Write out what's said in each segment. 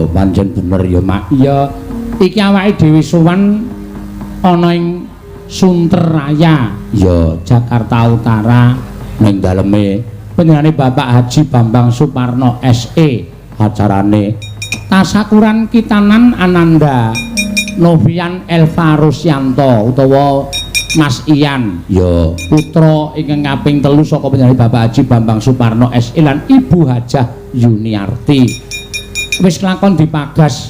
Ya pancen bener ya, Mak. Iya, iki awake dhewe sowan ana ing Sunter Raya, ya Jakarta Utara, ning daleme panjenengane Bapak Haji Bambang Suparno SE. Acarane tasakuran kitanan Ananda Novian Elva Rusyanto utawa Mas Ian, ya putra ingkang kaping 3 saka panjenengane Bapak Haji Bambang Suparno SE lan Ibu Hajah Yuniarti. Wis kelakon dipagas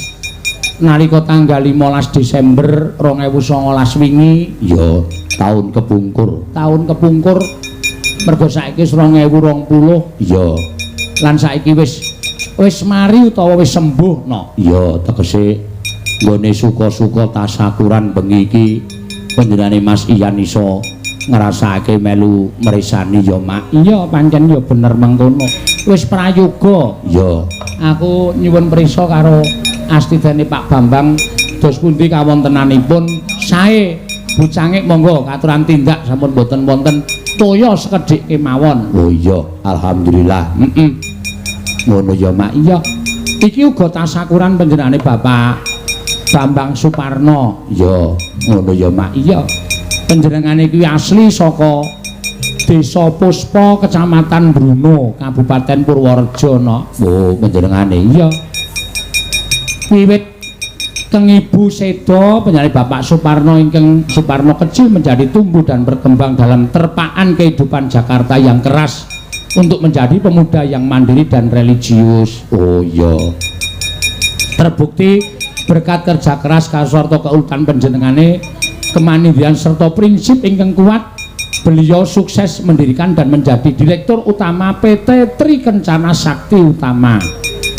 nalika tanggal 15 Desember 2019 wingi, ya taun kepungkur. Taun kepungkur mergo saiki wis 2020, ya. Lan saiki wis mari utawa wis sembuh no. Ya tegese nggone suka-suka tasakuran bengi iki panjenengane Mas Ian iso ngrasake melu mresani ya, Mak. Iya, pancen ya bener mengkono. Wis prayoga. Ya. Aku nyuwun prisa karo astidane Pak Bambang dos pundi kawontenanipun sae Bu Cangik, monggo katuran tindak sampun boten wonten toya sekedhik kemawon. Oh iya, alhamdulillah. Heeh. Ngono ya, Mak. Iya. Iki uga tasakuran panjenengane Bapak Bambang Suparno. Ya, ngono ya, Mak. Iya. Panjenengane kuwi asli saka Desa Puspa, Kecamatan Bruno, Kabupaten Purworejo, no. Oh, panjenengane. Iya. Wiwit keng ibu seda panjenengane Bapak Suparno ingkang Suparno kecil menjadi tumbuh dan berkembang dalam terpaan kehidupan Jakarta yang keras untuk menjadi pemuda yang mandiri dan religius. Oh iya. Terbukti berkat kerja keras sarta keuletan panjenengane, kemandirian serta prinsip ingkang kuat, beliau sukses mendirikan dan menjadi direktur utama PT Tri Kencana Sakti Utama,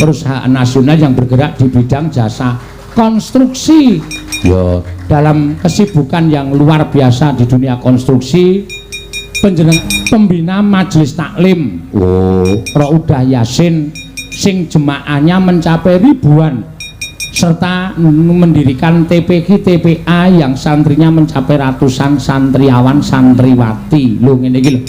perusahaan nasional yang bergerak di bidang jasa konstruksi. Ya, dalam kesibukan yang luar biasa di dunia konstruksi, panjenengan pembina majelis taklim, oh, Raudah Yasin sing jemaahnya mencapai ribuan serta mendirikan TPQ TPA yang santrinya mencapai ratusan santriawan santriwati. Lho, ngene iki lho.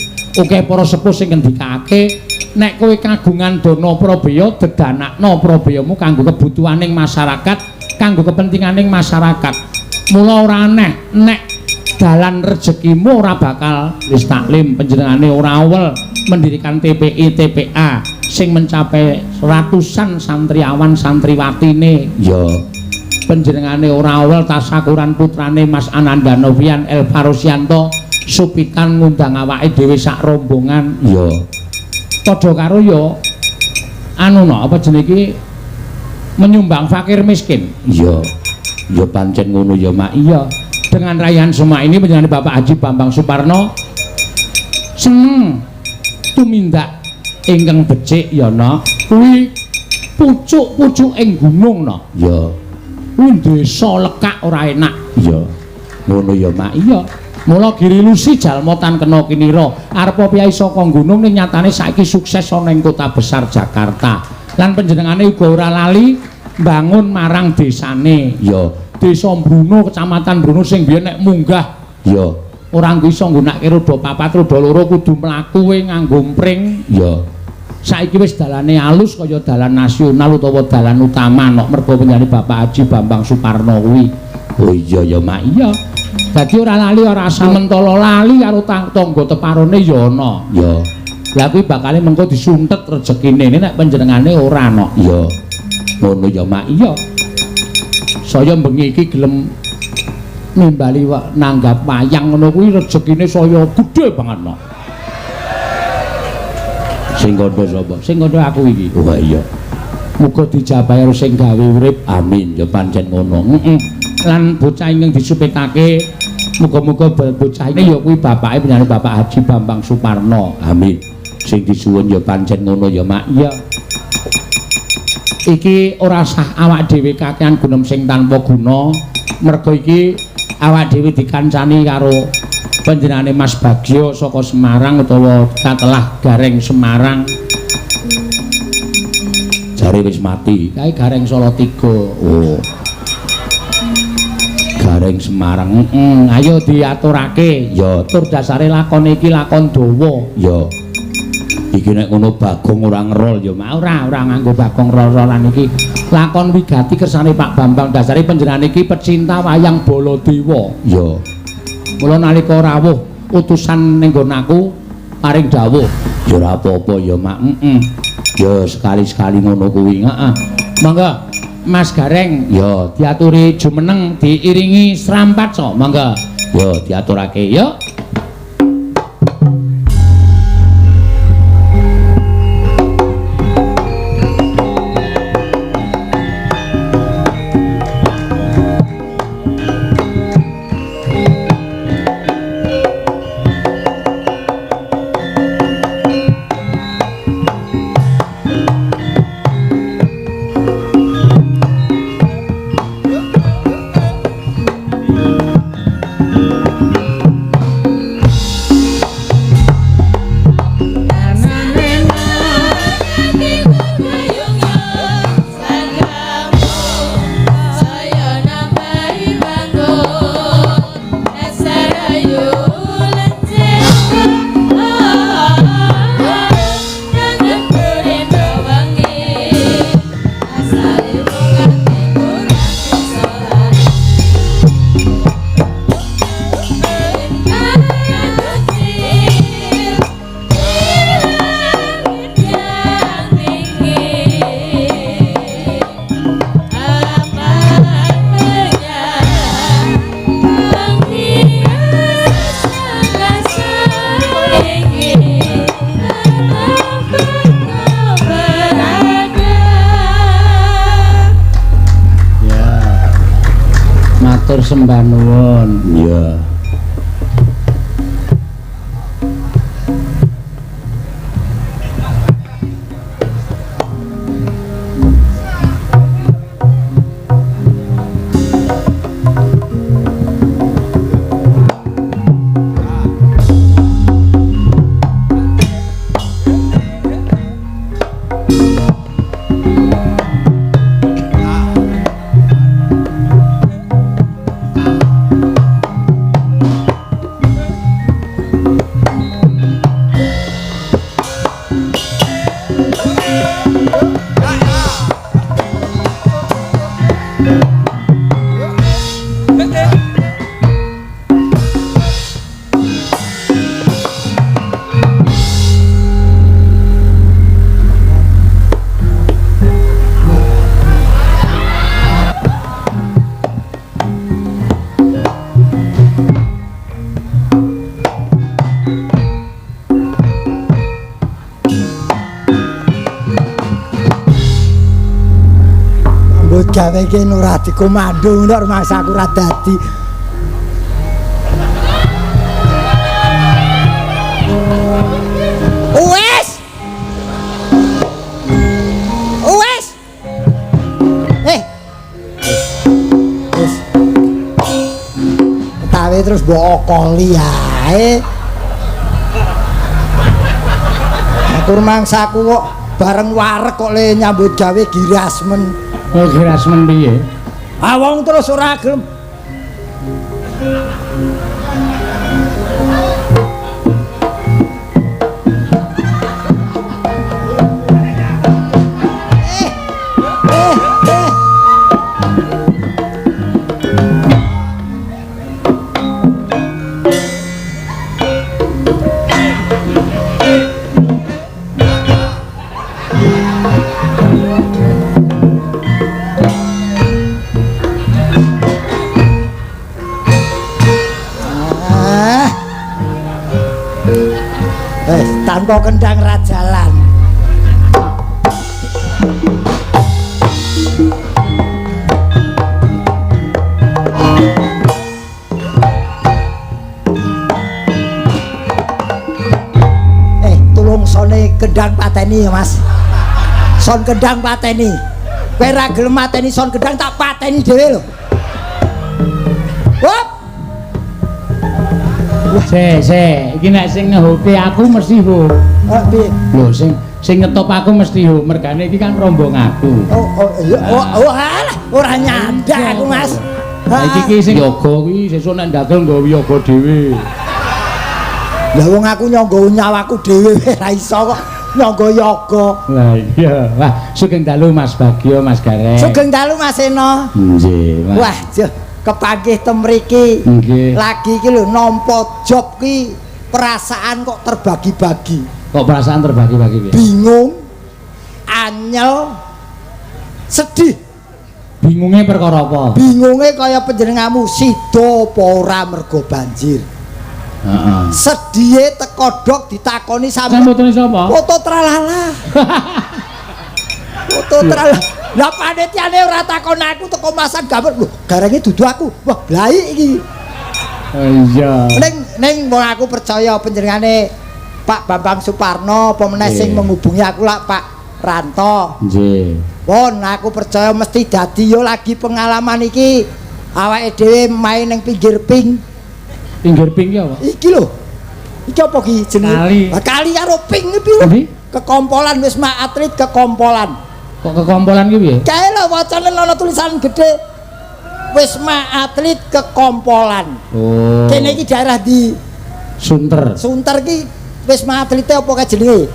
Oke, para sepuh sing ngendikake nek kowe kagungan dana prabeya, dedanakno prabeyamu kanggo kebutuhaning masyarakat, kanggo kepentinganing masyarakat. Mula ora aneh nek dalan rezekimu ora bakal wis taklim panjenengane ora awel mendirikan TPI TPA sing mencapai ratusan santriawan santriwatine. Ya, panjenengane ora awel tasakuran putrane Mas Ananda Novian El Farosyanto supitan ngundang awake dhewe sak rombongan. Ya, padha karo ya anu no, apa jenenge iki, menyumbang fakir miskin. Iya, ya pancen ngono ya, Mak. Iya. Dengan raihan semua ini panjenengan Bapak Haji Bambang Suparno seneng tumindak ingkang becik ya, no. Kuwi pucuk-pucuk ing gunung, no. Ya. Kuwi desa lekak ora enak. Iya. Ngono ya, Mak. Iya. Mula Giri Lusi jalma tan kena kinira. Arepa piyai saka gunung ning nyatane saiki sukses ana ing kota besar Jakarta. Lan panjenengane uga ora lali mbangun marang desane. Ya, Desa Bruno, Kecamatan Bruno sing biyen nek munggah ya ora iso nggunakake roda papat, roda loro, kudu mlaku kowe nganggo pring. Ya. Saiki wis dalane alus kaya dalan nasional utawa dalan utama nok mergo panjenengane Bapak Haji Bambang Suparno kuwi. Oh iya ya, Mak. Iya. Dadi ora lali, ora asal mentolo lali karo tangga teparone ya ana. Ya. Lah kuwi bakale mengko disuntet rezekine nek panjenengane ora ana. Ya. Ngono ya, Mak. Iya. Saya bengi iki gelem nimbali nanggap wayang ngono kuwi rezekine saya gedhe banget no. Sing kandha sapa? Sing kandha aku iki. Wah iya. Muga dijabahi karo sing gawe urip. Amin. Ya pancen ngono. Heeh. Lan bocah ingkang disupitake muga-muga bocah iki ya kuwi bapake panjenengan Bapak Haji Bambang Suparno. Amin. Sing disuwun ya pancen ngono ya, Mak. Iya. Iki ora sah awak dhewe kakean gunem sing tanpa guna. Mergo iki awak dhewe dikancani karo panjenengane Mas Bagyo saka Semarang utawa katelah Gareng Semarang. Jare wis mati. Kae Gareng Salatiga. Oh. Gareng Semarang. Heeh, ayo diaturake. Ya, tur dasare lakon iki lakon dawa. Ya. Iki nek ngono Bagong ora ngerol ya, Mak. Ora, ora nganggo Bagong rol-rolan iki. Lakon wigati kersane Pak Bambang. Dasare panjenengane iki pecinta wayang Baladewa. Iya. Mula nalika rawuh utusan ning nggon aku paring dawuh. Ya ora apa-apa ya, Mak. Heeh. Ya sekali-sekali ngono kuwi. Heeh. Monggo Mas Gareng, ya diaturi jumeneng diiringi serampat so. Monggo. Ya diaturake ya. Sembah nuwun. Iya. Gawe iki ora dikomando ngono rumangsaku ora dadi. Wes. Wes. Wes. Ketawe terus mbok okoli ae. Aku rumangsaku kok bareng wareg kok le nyambut gawe girasmen. Oh, girasmen piye? Ah wong terus ora gelem. Tanpa kendang rajalan. Tulung sone kendang pateni ya, Mas. Son kendang pateni. Kowe ra gelem mateni son kendang tak pateni dhewe lho. Hop. Se, iki nek sing ngehope aku mesti ho. Oh, piye? Lho, sing ngetop aku mesti ho, mergane iki kan rombong aku. Oh, iya, oh, alah, ora nyandak aku, Mas. Lah iki sing yoga kuwi sesuk nek ndagel nggawa yoga dhewe. Lah wong aku nyangga nyawaku dhewe ora iso kok. Nyangga yoga. Lah iya. Wah, sugeng dalu Mas Bagio, Mas Gareng. Sugeng dalu Mas Seno. Nggih, Mas. Wah, jeh, kepanggih teng mriki. Nggih. Lagi iki lho nampa job ki perasaan kok terbagi-bagi. Kok perasaan terbagi-bagi piye? Bingung, anyel, sedih. Bingungnya perkara apa? Bingunge kaya panjenenganmu sida apa ora mergo banjir. Heeh. Sedihe teko dok ditakoni Sampe sampe fotone sapa? Foto tralala. Foto tralala. Lah panitiane ora takon aku teko masang gambar. Lho, garenge dudu aku. Wah, blaik iki. Oh iya. Ning ning wong aku percaya panjenengane Pak Bambang Suparno apa meneh sing menghubungi aku lak Pak Ranto. Nggih. Pun aku percaya mesti dadi yo lagi pengalaman iki awake dhewe main ning pinggir ping. Pinggir ping ki apa? Iki lho. Iki apa ki jenenge? Kali. Lah, kali karo ping iki lho. Endi? Kekompolan, Wisma Atlet kekompolan. Kok kekompolan ki piye? Kae lho wacane ana tulisan gede. Wisma Atlet kekompolan. Oh. Kene iki daerah di Sunter. Sunter ki Wisma Atlete apa kae jenenge?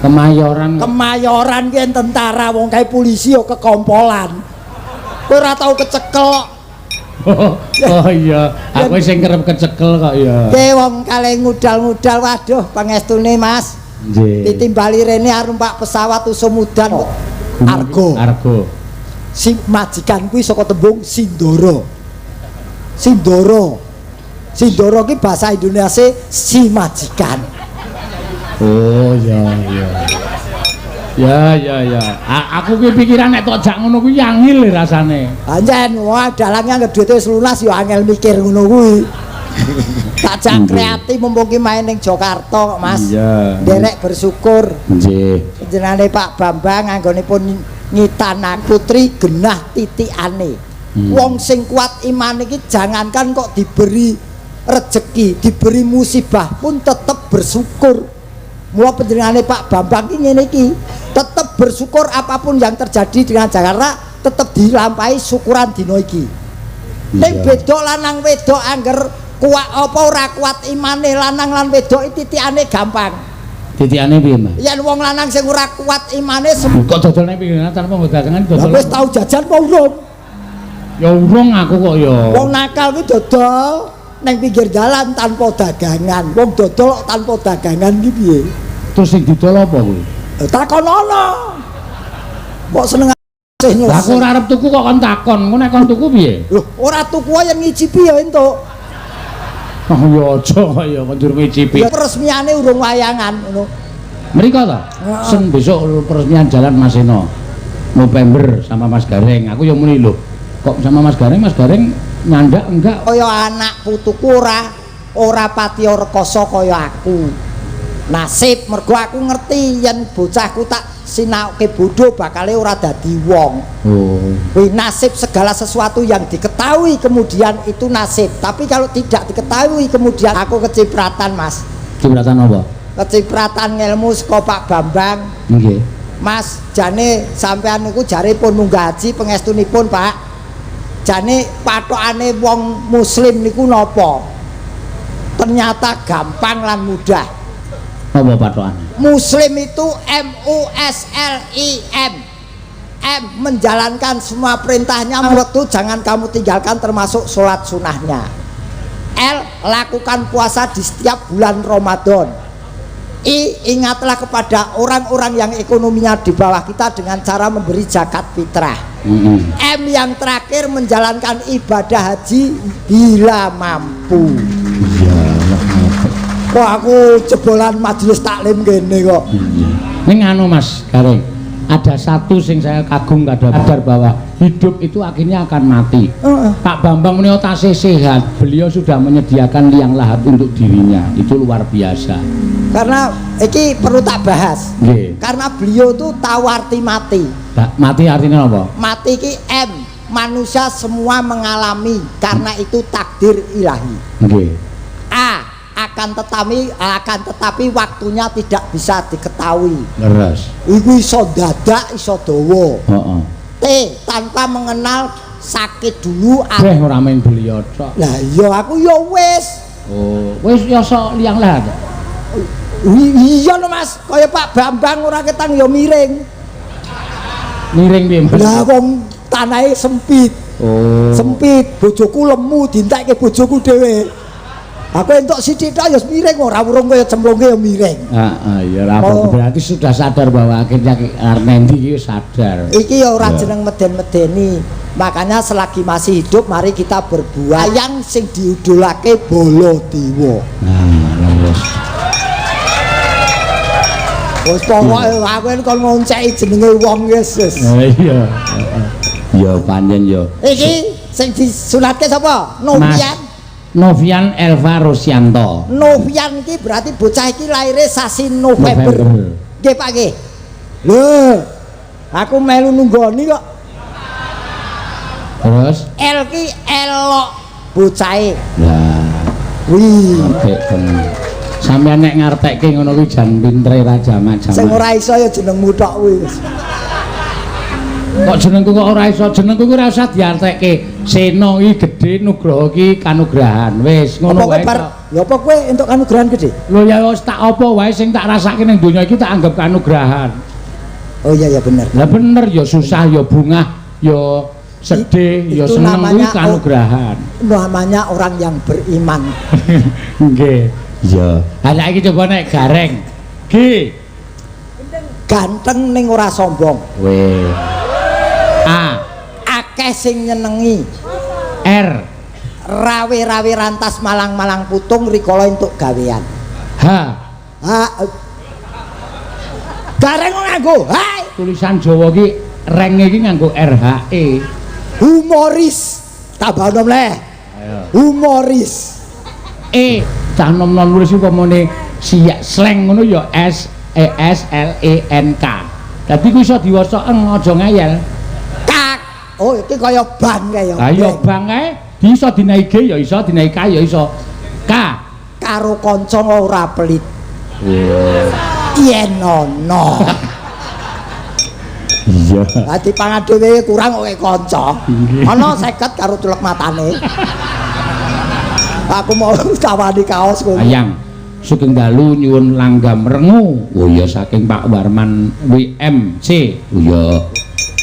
Kemayoran. Kemayoran ki tentara, wong kae polisi yo kekompolan. Kowe ora tau kecekel kok. Oh iya, aku sing kerep kecekel kok ya. Ki wong kale ngudal-ngudal, waduh, pangestune Mas. Nggih. Ditimbali rene arep numpak pesawat usum udan. Argo. Argo. Si majikan kuwi saka tembung Sindoro. Sindoro. Sindoro ki bahasa Indonesia si majikan. Oh iya iya. Ya ya ya. Aku ki pikiran nek tok jak ngono kuwi angel rasane. Anjen wah dalange anggere duwite wis lunas ya angel mikir ngono kuwi. Tak jak kreatif mumpung ki main ning Jakarta kok Mas. Iya. Nderek bersyukur. Nggih. Panjenengane Pak Bambang anggonipun ngitanan putri genah titikane. Wong sing kuat iman iki jangankan kok diberi rejeki, diberi musibah pun tetep bersyukur. Mula panjenengane Pak Bambang ki ngene iki, tetep bersyukur apapun yang terjadi dengan Jakarta tetep dilampahi syukuran dina iki. Ning beda lanang wedok, angger kuat apa ora kuat imane lanang lan wedok iki titikane gampang. Titikane piye, Mas? Yen wong lanang sing ora kuat imane Kok dodol ning pinggiran tanpa nggo dagangan Lah dodol. wis tau jajan apa urung? Ya urung aku kok ya. Wong nakal kuwi dodol ning pinggir dalan tanpa dagangan. Wong dodol kok tanpa dagangan ki piye? Terus sing didol apa kuwi? Takon ana. Kok seneng sih Lah aku ora arep tuku kok kon takon. Engko nek kon tuku piye? Loh, ora tuku yen ngicipi ya entuk. Oh ya aja kok ya kon njur ngicipi. Ya peresmiane urung wayangan ngono. Mriko ta? Heeh. Sen besok peresmian jalan Mas Seno. November sama Mas Gareng. Aku yang muni lho. Kok sama Mas Gareng? Mas Gareng nyandak enggak? Kaya anak putuku ora ora patiya rekoso kaya aku. Nasib mergo aku ngerti yen bocahku tak sinauke bodho bakale ora dadi wong. Oh. Kuwi nasib, segala sesuatu yang diketahui kemudian itu nasib. Tapi kalau tidak diketahui kemudian aku kecipratan, Mas. Cipratan apa? Kecipratan ngelmu saka Pak Bambang. Nggih. Mas, jane sampean niku jare pun munggah haji pangestunipun, Pak. Jane patokane wong muslim niku napa? Ternyata gampang lan mudah. Apa patokane? Muslim itu MUSLIM. M, menjalankan semua perintahnya waktu jangan kamu tinggalkan termasuk sholat sunahnya. L, lakukan puasa di setiap bulan Ramadan. I, ingatlah kepada orang-orang yang ekonominya di bawah kita dengan cara memberi zakat fitrah. M yang terakhir, menjalankan ibadah haji bila mampu. Iya. Kok aku jebolan majelis taklim gini kok. Ning anu Mas Gareng, ada satu sing saya kagum kadang sadar bahwa hidup itu akhirnya akan mati. Pak Bambang menika tasih sehat, beliau sudah menyediakan liang lahat untuk dirinya. Itu luar biasa. Karena iki perlu tak bahas. Nggih. Karena beliau tuh tahu arti mati. Mati artinya apa? Mati ki M, manusia semua mengalami karena itu takdir ilahi. Nggih. A, akan tetapi waktunya tidak bisa diketahui. Leres. Iku iso dadak, iso dawa. T, tanpa mengenal sakit dulu. Beh ora main beliau tok. Lah iya aku ya wis. Oh, wis ya sok liang lahat. Iya lho Mas, kaya Pak Bambang ora ketang ya miring. Miring piye Mas? Lah wong tanahe sempit. Oh. Sempit, bojoku lemu dientekke bojoku dhewe. Aku entuk sithik tok ya miring ora urung kaya cemplungke ya miring. Heeh, ya ora apa. Berarti sudah sadar bahwa akhirnya arep nendi iki sadar. Iki ya ora jeneng meden-medeni. Makanya selagi masih hidup mari kita berbuat yang sing diudulake Baladewa. Nah, wis. Wis pokoke aku kon ngonceki jenenge wong wis. Iya. Ya pancen ya. Iki sing disunatke sapa? Novian. Novian Elva Rosyanto. Novian iki berarti bocah iki lahire sasi November. Nggih Pak nggih. Lho, aku melu nunggoni kok. Terus L ki elok bocahe. Lah, wih, apik tenan. Sampeyan nek ngartekke ngono kuwi jan pintere ra jamak-jamak. Sing ora iso ya jenengmu tok kuwi. Kok jenengku kok ora iso? Jenengku kuwi ora usah diartekke. Sena iki gedhe, Nugroho iki kanugrahan. Wis ngono wae. Lha apa kowe entuk kanugrahan gedhe? Lho ya wis tak apa wae sing tak rasake ning donya iki tak anggap kanugrahan. Oh iya ya bener. Lah bener ya susah ya bungah ya sedih ya seneng kuwi kanugrahan. Namanya orang yang beriman. Nggih. Iya. Ha saiki coba nek Gareng. G. Ganteng ning ora sombong. Weh. A. Akeh sing nyenengi. R. Rawe-rawe rantas malang-malang putung rikala entuk gawean. H. H. Gareng nganggo H. Tulisan Jawa iki renge iki nganggo R H E. Humoris. Tambah nom leh. Humoris. E. Cah nom-nom nulis upamane siak slang ngono ya S E S L E N K. Dadi kuwi iso diwaca eng aja ngayal. K. Oh, iki kaya bang kae ya. Ha iya bang kae iso dinahi G ya iso dinahi K ya iso. K. Karo kanca ora pelit. Yen ana. Iya. Lah dipangan dhewe kurang kok kanca. Ana 50 karo tulek matane. Aku mau tawani kaos kono. Ayang sugeng dalu nyuwun langgam rengu. Oh iya saking Pak Warman WMC. Oh iya.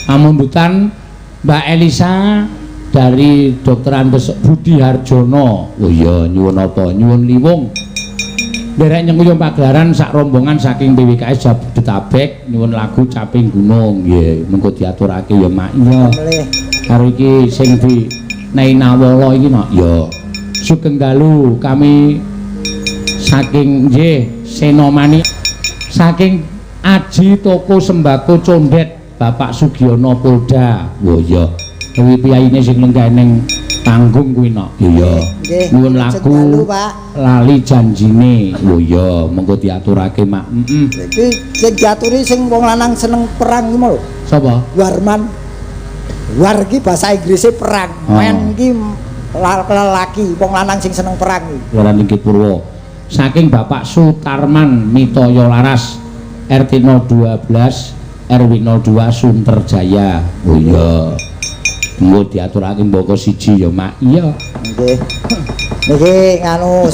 Pamundutan Mbak Elisa dari Dr. Andes Budi Harjono. Oh iya nyuwun apa? Nyuwun liwung. Nderek nyengkuyung pagelaran sak rombongan saking PWKS Jabodetabek nyuwun lagu Caping Gunung. Nggih, mengko diaturake ya Mak. Iya. Karo iki sing di Nainawala iki nak ya. Sugeng dalu kami saking nggih Senomani saking Aji Toko Sembako Condet Bapak Sugiono Polda. Oh iya. Kuwi piyayine sing lenggah ning panggung kuwi nok. Iya. Nyuwun lagu Lali Janjine. Oh iya, mengko diaturake Mak. Heeh. Iki sing diaturi sing wong lanang seneng perang iki lho. Sapa? Warman. War iki bahasa Inggrise perang. Men iki lelaki, wong lanang sing seneng perang iki. Waran Inggih Purwa. Saking Bapak Sutarman Mitoyo Laras RT 012 RW 02 Sunterjaya. Oh iya. Mengko diaturake mboko siji ya Mak. Iya. Nggih. Niki nganu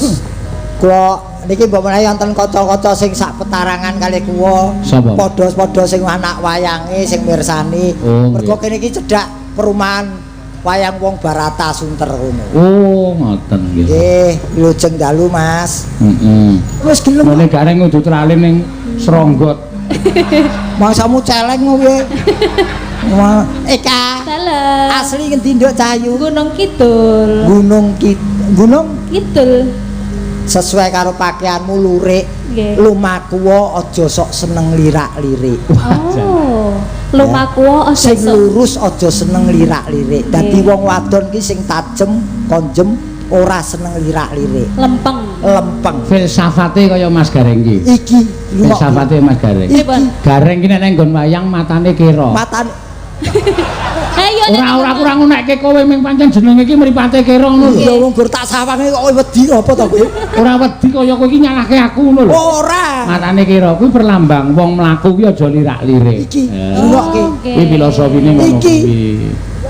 kula niki mbok menawi wonten kanca-kanca sing sak petarangan kalih kula. Padha-padha sing anak wayange sing mirsani. Mergo kene iki cedhak perumahan wayang wong Barata Sunter kono. Oh, ngoten nggih. Nggih, wilujeng dalu Mas. Heeh. Wis gelem. Ngene Gareng kudu tralin ning Sronggot. Mangsamu celeng piye? Eka. Dalem. Asli ngendi Nduk Cahayu? Gunung Kidul. Gunung Kidul. Gunung Kidul. Sesuai karo pakaianmu lurik. Lumaku aja sok seneng lirak-lirik. Oh. Lumaku aja sing lurus aja seneng lirak-lirik. Dadi wong wadon ki sing tajem, konjem ora seneng lirak-lirik. Lempeng. Lempeng. Filsafate kaya Mas Gareng ki. Iki filsafate Mas Gareng. Iki. Gareng ki nek nang nggon wayang matane kira. Matane. Ora ora aku ora ngunekke kowe ming pancen jenenge iki mripate kira ngono lho. Iya wong gur tak sawange kok wedi apa to kowe? Ora wedi kaya kowe iki nyalahke aku ngono lho. Ora. Matane kira kuwi perlambang wong mlaku kuwi aja lirak-lirik. Iki rungokke. Kuwi filosofine ngono kuwi.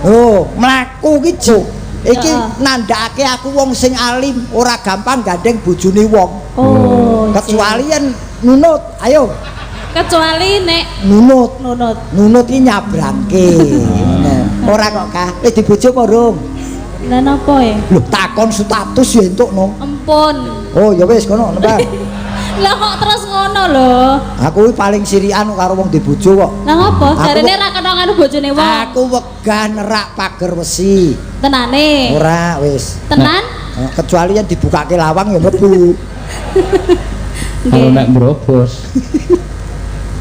Oh, mlaku ki jo. Iki nandhakake aku wong sing alim, ora gampang gandeng bojone wong. Oh. Kecuali yen nunut, ayo. Kecuali nek nunut. Nunut. Nunut iki nyabrangke. Ora kok kah? Wis dibojo apa urung? Lah napa ya? Lho takon status ya entuk no. Empun. Oh ya wis kono nembang. Lah kok terus ngono lho? Aku iki paling sirikan karo wong dibojo kok. Lah ngopo? Jarene ra kena nganu bojone wong. Aku wegah nerak pager wesi. Tenane. Ora wis. Tenan? Nah, kecuali yang dibukake lawang ya mlebu. Kalau nek mrobos.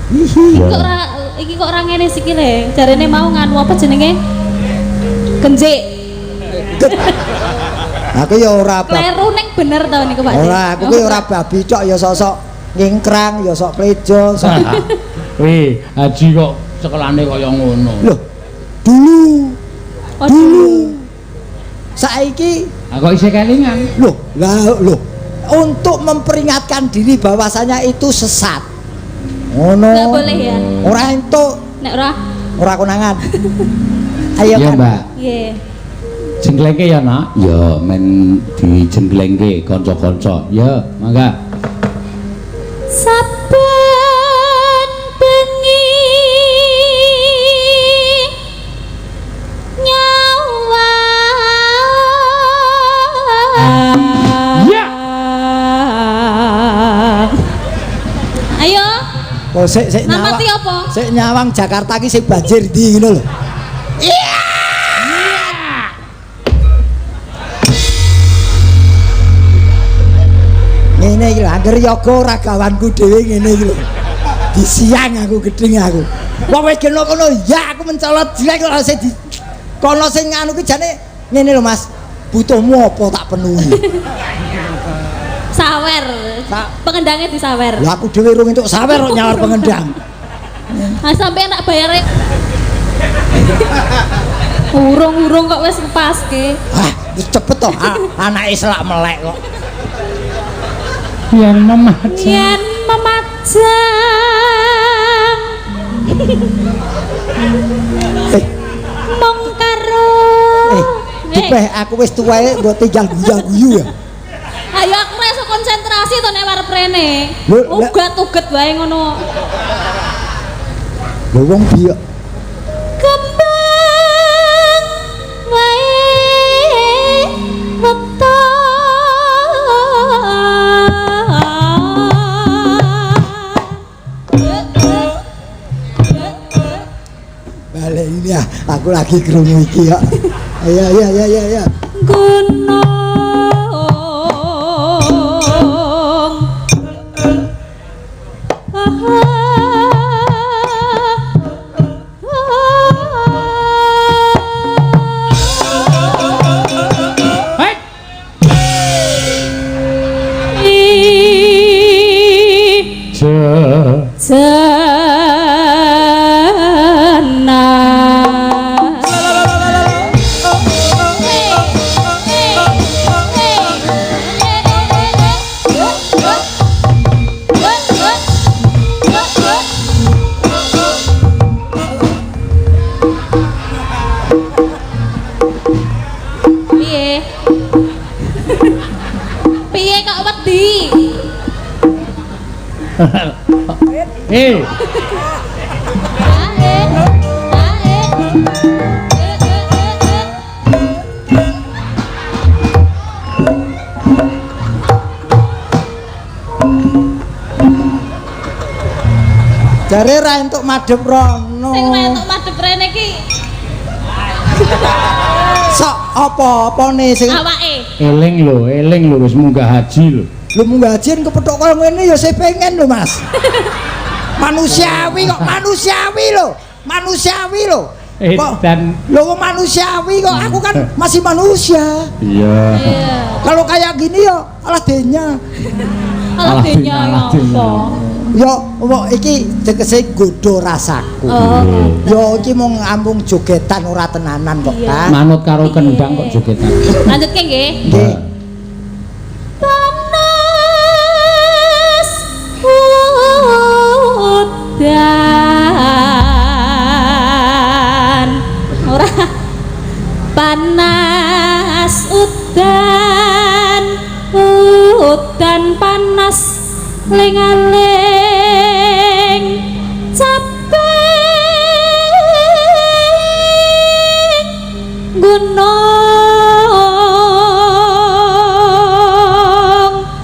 Iki kok ora iki kok ora ngene sikile. Jarene mau nganu apa jenenge? Genjik. Aku ya ora kleru ning bener to niku Pak. Ora, aku ki ora babi cok ya sosok ngingkrang, ya sok plejo, sok. Wih, haji kok sekolahane kaya ngono. Loh, dulu. Oh, dulu. Saiki kok isih kelingan. Loh, lah loh. Untuk memperingatkan diri bahwasanya itu sesat. Ngono. Enggak boleh ya. Ora entuk. Nek ora ora konangan. Ayo ya, kan. Mbak. Nggih. Jengglengke ya, Nak? Ya, men dijengglengke kanca-kanca. Ya, mangga. Saben bengi nyawa. Ya. Ayo. Oh, sik sik nyawang. Namati apa? Sik nyawang Jakarta ki sing banjir ndi ngono lho. Iya. Ngene iki lho, angger yoga ora gawanku dhewe ngene iki lho. Disiang aku gedeng aku. Wong wis kena kono ya aku mencolot jelek kok sing di kono sing nganu ki jane ngene lho Mas. Butuhmu apa tak penuhi. Sawer. Pengendangnya disawer. Lah aku dhewe rung entuk sawer kok nyawar pengendang. Ha sampeyan tak bayare. Urung-urung kok wis paske. Hah, wis cepet to. Anake selak melek kok. Yen memajang. Yen memajang. Mong karo. Dipeh aku wis tuwae mbok tinggal guyu-guyu ya. Ayo aku ora iso konsentrasi to nek arep rene. Ugat-uget wae ngono. Lho wong biyo. Kembang wae weton. Balik ini ya, aku lagi krungu iki ya. Iya iya iya iya iya. Gunung. Hei. Piye? Piye kok wedi? Eh. Jare ra entuk madhep rono. Sing ra entuk madhep rene iki. Sok apa-apane sing awake. Eling lho, eling lho wis munggah haji lho. Lho munggah haji kepethuk kaya ngene ya saya pengen lho, Mas. Manusiawi kok, manusiawi lho. Manusiawi lho. Kok dan lho wong manusiawi kok aku kan masih manusia. Iya. Kalau kayak gini ya alah denya. Alah denya apa? Ya wong iki tegese nggodho rasaku. Oh. Ya iki mung amung jogetan ora tenanan kok, Kak. Manut karo kendang kok jogetan. Lanjutke nggih. Nggih. Panas udan. Ora panas udan, udan panas Ling-aling caping gunung.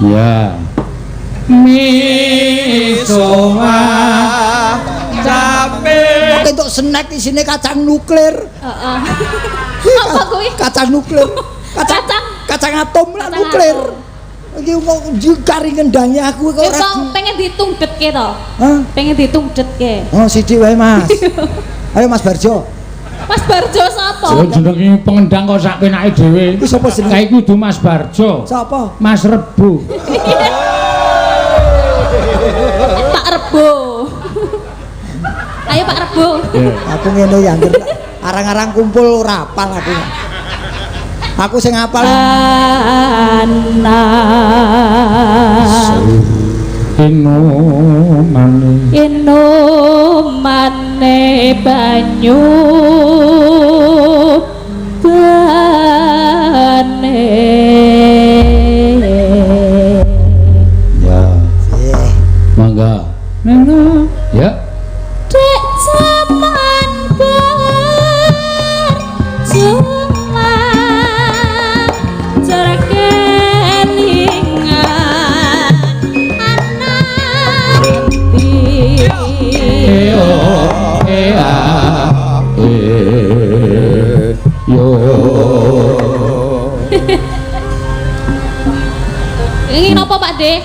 Ya. Misoa cape. Kok entuk snack isine kacang nuklir. Heeh. Apa kuwi? Kacang nuklir. Kacang. Kacang atom lah nuklir. Iki kok kari ngendangi aku kok ora. Kok pengen ditungdetke to? Hah? Pengen ditungdetke. Oh, sithik wae, Mas. Ayo Mas Barjo. Mas Barjo sapa? Oh, jenenge pengendang kok sak penake dhewe. Iku sapa jenenge? Kae kudu Mas Barjo. Sapa? Mas Rebo. Pak Rebo. Ayo Pak Rebo. Aku ngene ya angger arang-arang kumpul ora apal aku. Aku sing apal anak inumane inumane banyu bane. Ya. Mangga. Nena. Ya. Dek jaman berjuang cara kelingan anak E o e a e yo. Ini napa Pak De?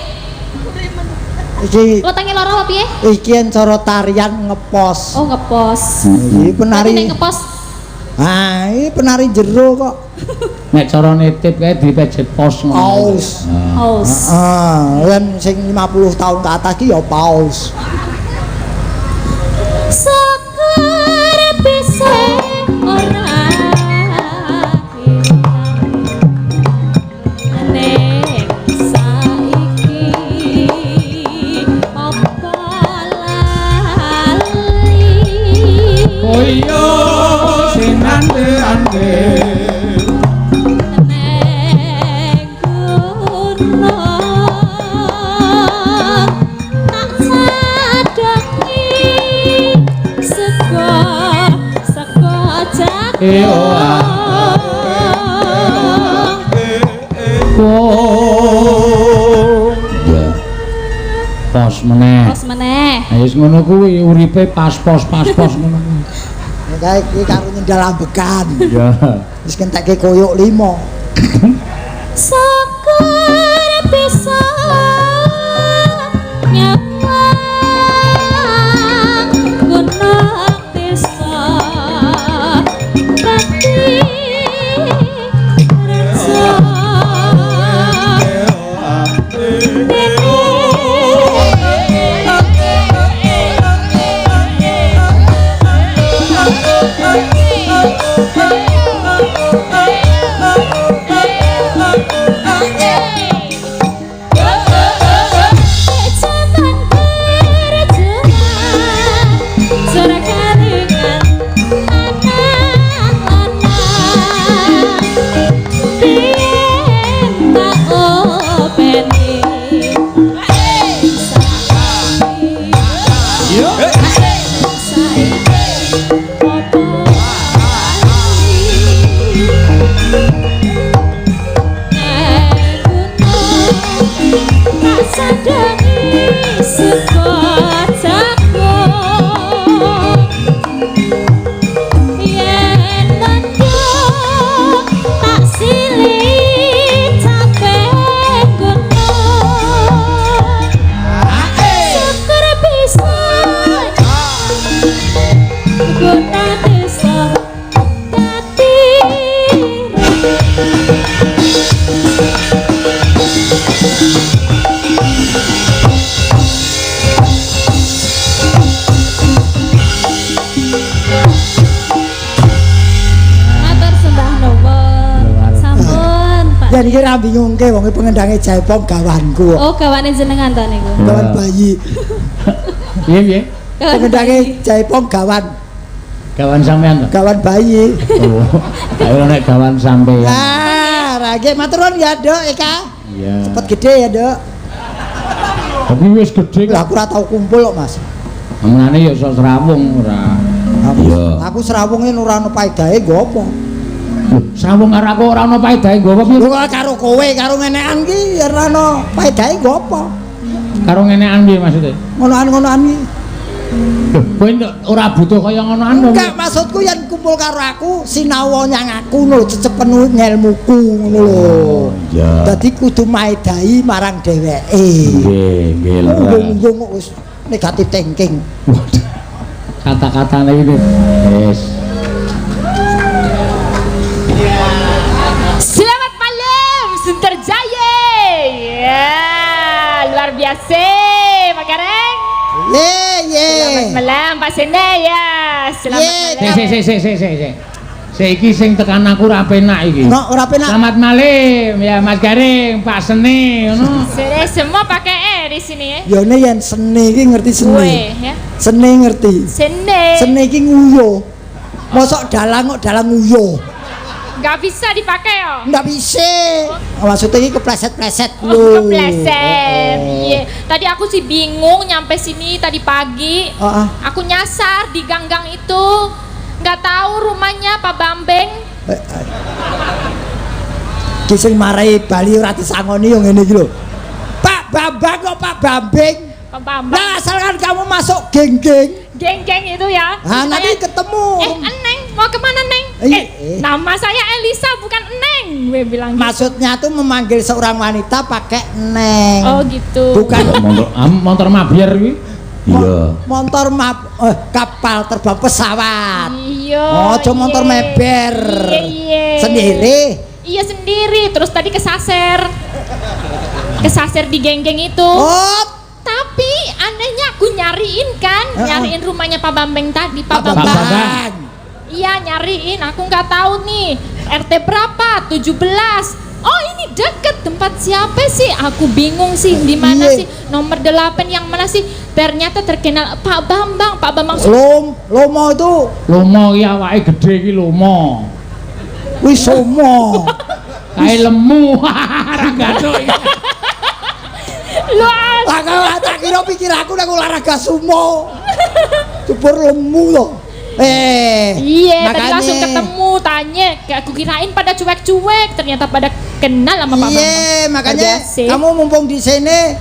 Iki wetenge lara apa piye? Iki yen cara tarian ngepos. Oh, ngepos. Iki penari nek ngepos. Ah, iki penari jero kok. Nek cara nitip kae dipejet pos ngono. Paus. Paus. Heeh, lan sing 50 tahun ke atas ki ya paus. Syukur bisa ora ning saiki apa lali. Oh iya sing ande-ande neng gunung tak sadangi sego sego jagung. E o a ya. Pos meneh. Pos meneh. Ayo wis ngono kuwi uripe pas pos pas pos ngono kuwi. Kae iki karo nyendal ambekan. Ya. Wis kentekke koyok 5. Syukur bisa nyawang gunung desa dadi reja. Ya niki ra bingungke wong pengendange jaipong gawanku. Oh, gawane jenengan ta niku. Gawan bayi. Piye piye? Pengendange jaipong gawan. Gawan sampean to? Gawan bayi. Oh. Ayo nek gawan sampean. Ah, ra nggih matur nuwun ya, Dok, Eka. Iya. Cepet gede ya, Dok. Tapi wis gedhe. Lah aku ora tau kumpul kok, Mas. Mulane ya iso srawung ora. Iya. Aku srawunge ora ono paedahe nggo apa? Lho, srawung karo aku ora ono paedahe nggo apa piye? Lho karo kowe karo ngenekan ki ya ora ono paedahe nggo apa? Karo ngenekan piye maksude? Ngonoan-ngonoan ki. Lho, kowe ora butuh kaya ngonoan to? Enggak, maksudku yen kumpul karo aku sinau nyang aku ngono lho, cecepen ngelmuku ngono lho. Iya. Dadi kudu maedahi marang dheweke. Nggih, nggih lho. Wong-wong kok wis negatif thinking. Waduh. Kata-katane iki wis. Selamat malam, Sunter Jaya. Ya, luar biasa, Pak Gareng. Ye ye. Selamat malam Pak Sene ya. Selamat Ye, malam. Sik sik sik sik sik. Sik iki sing tekan aku ora penak iki. Kok ora penak? Selamat malam ya Mas Gareng, Pak Sene ngono. Sene semua pakai E di sini ya. Yone yen seni iki ngerti seni. Gue ya. Seni ngerti. Sene. Seni iki nguyuh. Mosok dalang kok dalang nguyuh. Nggak bisa dipakai yo. Nggak bisa. Maksudnya ini kepleset-pleset Oh, lho. kepleset. Iya. Tadi aku sih bingung nyampe sini tadi pagi. Heeh. Aku nyasar di gang-gang itu. Nggak tahu rumahnya Pak Bambeng. Ki sing marai Bali ora disangoni yo ngene iki lho. Pak Bambang kok Pak Bambeng? Pak Bambang. Nah, asalkan kamu masuk geng-geng, Geng-geng itu ya. nah nanti ketemu. Eneng, mau kemana Neng? Nama saya Elisa bukan Eneng, gue bilang gitu. Maksudnya tuh memanggil seorang wanita pakai Neng. Oh gitu. Bukan motor mabiar iki. Iya. Motor kapal terbang pesawat. Iya. Oh, aja motor meber. Iya, iya. Sendiri. Iya sendiri. Terus tadi kesaser. Kesaser di geng-geng itu. Oh. Tapi anehnya aku nyariin kan, nyariin rumahnya Pak Bambeng tadi, Pak Bambang. Iya, nyariin, aku nggak tahu nih RT berapa, 17. Oh, ini deket tempat siapa sih? Aku bingung sih di mana sih nomor 8 yang mana sih? Ternyata terkenal Pak Bambang, Pak Bambang. Lomo itu. Lomo iki awake gedhe iki lomo. Wis somo. Kae lemu. Ora gathuk iki. Lah tak kira pikir aku nek olahraga sumo. Jebur lemu to. Iya, tadi langsung ketemu, tanya, aku kirain pada cuek-cuek, ternyata pada kenal sama Pak Bambang. Iya, makanya kamu mumpung di sini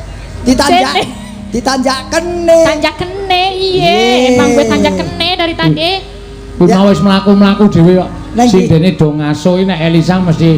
ditanjak, ditanjak kene. Tanjak kene, iya. Emang gue tanjak kene dari tadi. Kuwi mau wis mlaku-mlaku dhewe kok. Sindene do ngaso iki nek Elisa mesti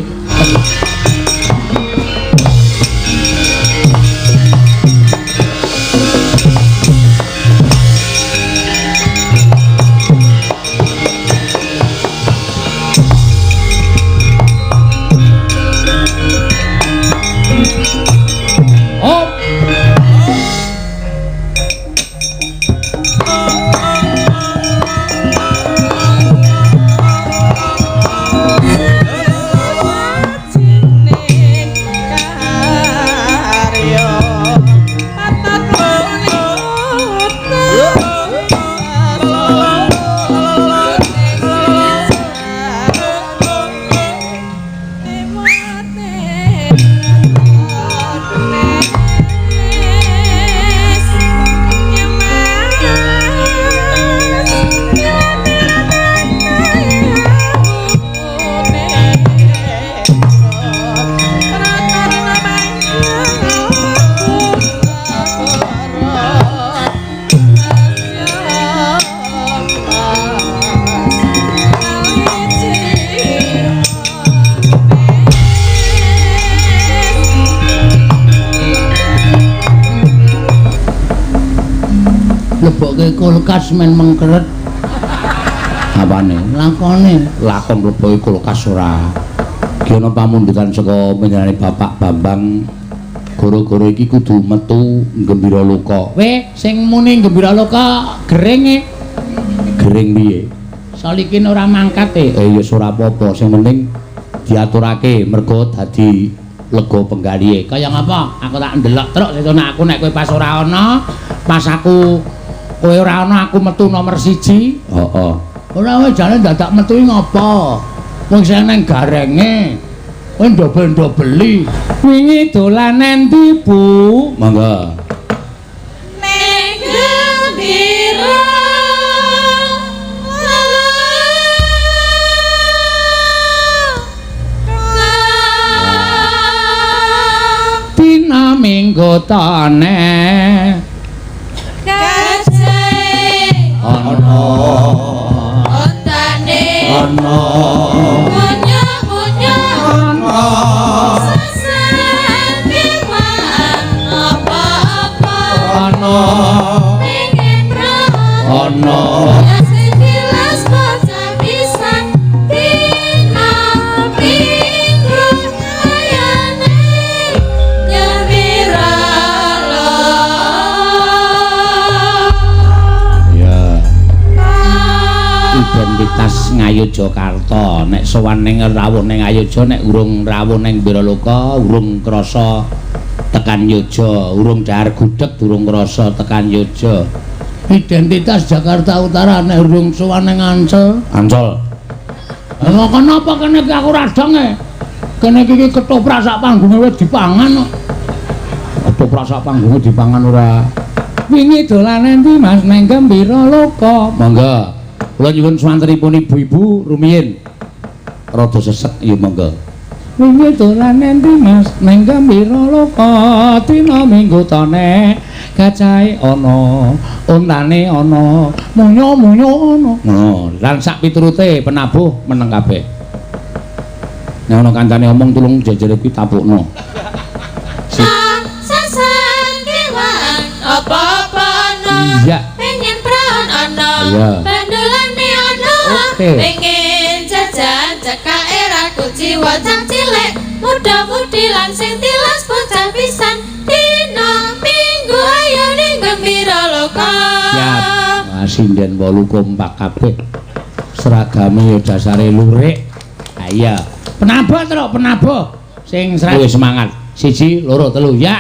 lebokke kulkas men mengkeret. Apane? Lakone. Lakon lebokke kulkas ora. Ki ana pamundutan saka panjenengane Bapak Bambang. Goro-goro iki kudu metu Gembira Loka. Weh, sing muni Gembira Loka geringe. Gering piye? Solikin ora mangkat e. Ya ora apa-apa, sing penting diaturake mergo dadi lega penggalihe. Kaya ngapa? Aku tak ndelok truk sesuk aku nek kowe pas ora ana, pas aku kowe ora ana aku metu nomor 1. Heeh. Ora kowe jane dadak metu ngopo? Wong sing nang garenge. Kowe ndobel-ndobeli. Wingi dolan endi, Bu? Monggo. Minggu tane Gajahe ana ontane ana munyo-munyo ana sesat kewan apa-apa ana pengen praon ana ya sing jelas bocah pisan dina minggu ayane nyemira lo. Ya identitas Ngayogyakarta nek sowan ning rawuh ning Ngayogya nek urung rawuh ning Wiraloka urung krasa tekan Yogya, urung dahar gudeg durung krasa tekan Yogya. Identitas Jakarta Utara nek urung sowan ning Ancol. Ancol. Lha kenapa kene iki aku radang e? Kene iki ketoprak sak panggunge wis dipangan kok. Ketoprak sak panggunge dipangan ora. Wingi dolan endi Mas neng Gembira Loka? Monggo. Kula nyuwun swantenipun ibu-ibu rumiyin. Rada sesek ya monggo. Wingi dolan endi Mas neng Gembira Loka dina Minggu tane gajahe ana, ontane ana, munyo-munyo ana. Ngono, lan sak piturute penabuh meneng kabeh. Nek ana kancane omong tulung jejere kuwi tapukno. Sesat kewan apa-apa ana Iya. pengen praon ana Iya. bandulane ana Oke. pengen jajan cekake ra kuciwa cah cilik muda-mudi lan sing tilas bocah pisan dina minggu ayo ning Gembira Loka. Siap. Wah, sinden 8 kompak kabeh. Seragame ya dasare lurik. Ha iya. Penabuh truk, penabuh. Sing luwih semangat. 1 2 3 ya.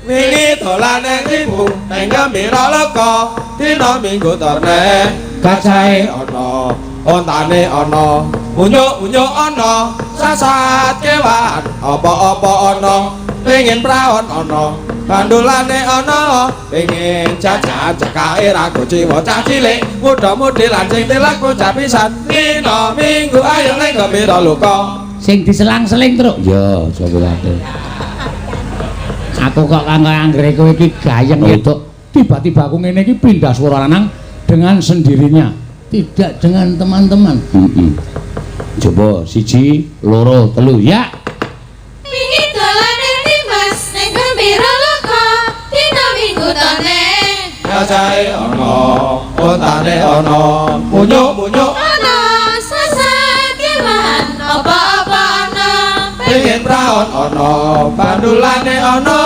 Wingi dolan nang ibu nang Gembira Loka dina Minggu terne gajahe ana, ontane ana, munyo-munyo ana, sasat kewan apa-apa ana, pengen praon ana, bandulane ana, pengen jajan cekake ra kuciwa cah cilik, muda-mudi lan sing tilak bocah pisan dina Minggu ayo nang Gembira Loka. Sing diselang-seling truk. Ya, aja kuwatir. Aku kok kanggo anggere kowe iki gayeng wedok. Tiba-tiba aku ngene iki pindah swara lanang dengan sendirinya, tidak dengan teman-teman. Heeh. Coba 1 2 3 ya. Wingi dolan endi Mas ning Gembira Loka dina Minggu tane Gajahe ana, ontane ana, munyo-munyo ana sesat kewan apa-apa ana pengen praon ana, bandulane ana,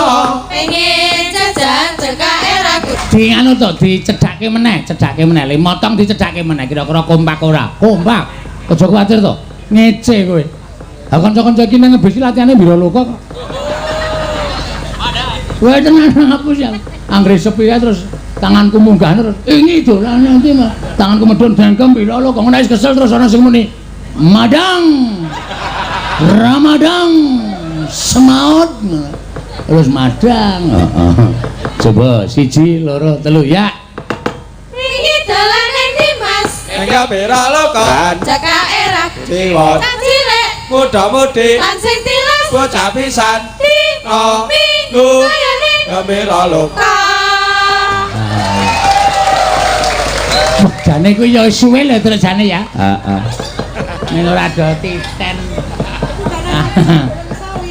pengen jajan cekake ra Di anu to dicedhake meneh, cedhake meneh. Le motong dicedhake meneh kira-kira kompak ora? Kompak. Aja kuwatir to. Ngece kowe. Lah kanca-kanca iki nang ngebis latihane Wiraloka kok. Wah tenan ngapus ya. Anggere sepi ae terus tanganku munggah terus. Ini dolan nanti mah. Tanganku medhun dengkem Wiraloka. Ngono wis kesel terus ana sing muni, "Madang. Ramadang semaut." Terus madang. Heeh. Coba 1 2 3 ya. Wingi dolan endi Mas nang Gembira Loka cekake ra jiwa cah cilik muda-mudi lan sing tilas bocah pisan dina dina Minggu ayo ning Gembira Loka. Wah, jane kuwi ya suwe lho terus jane ya. Heeh. Ning ora do titen.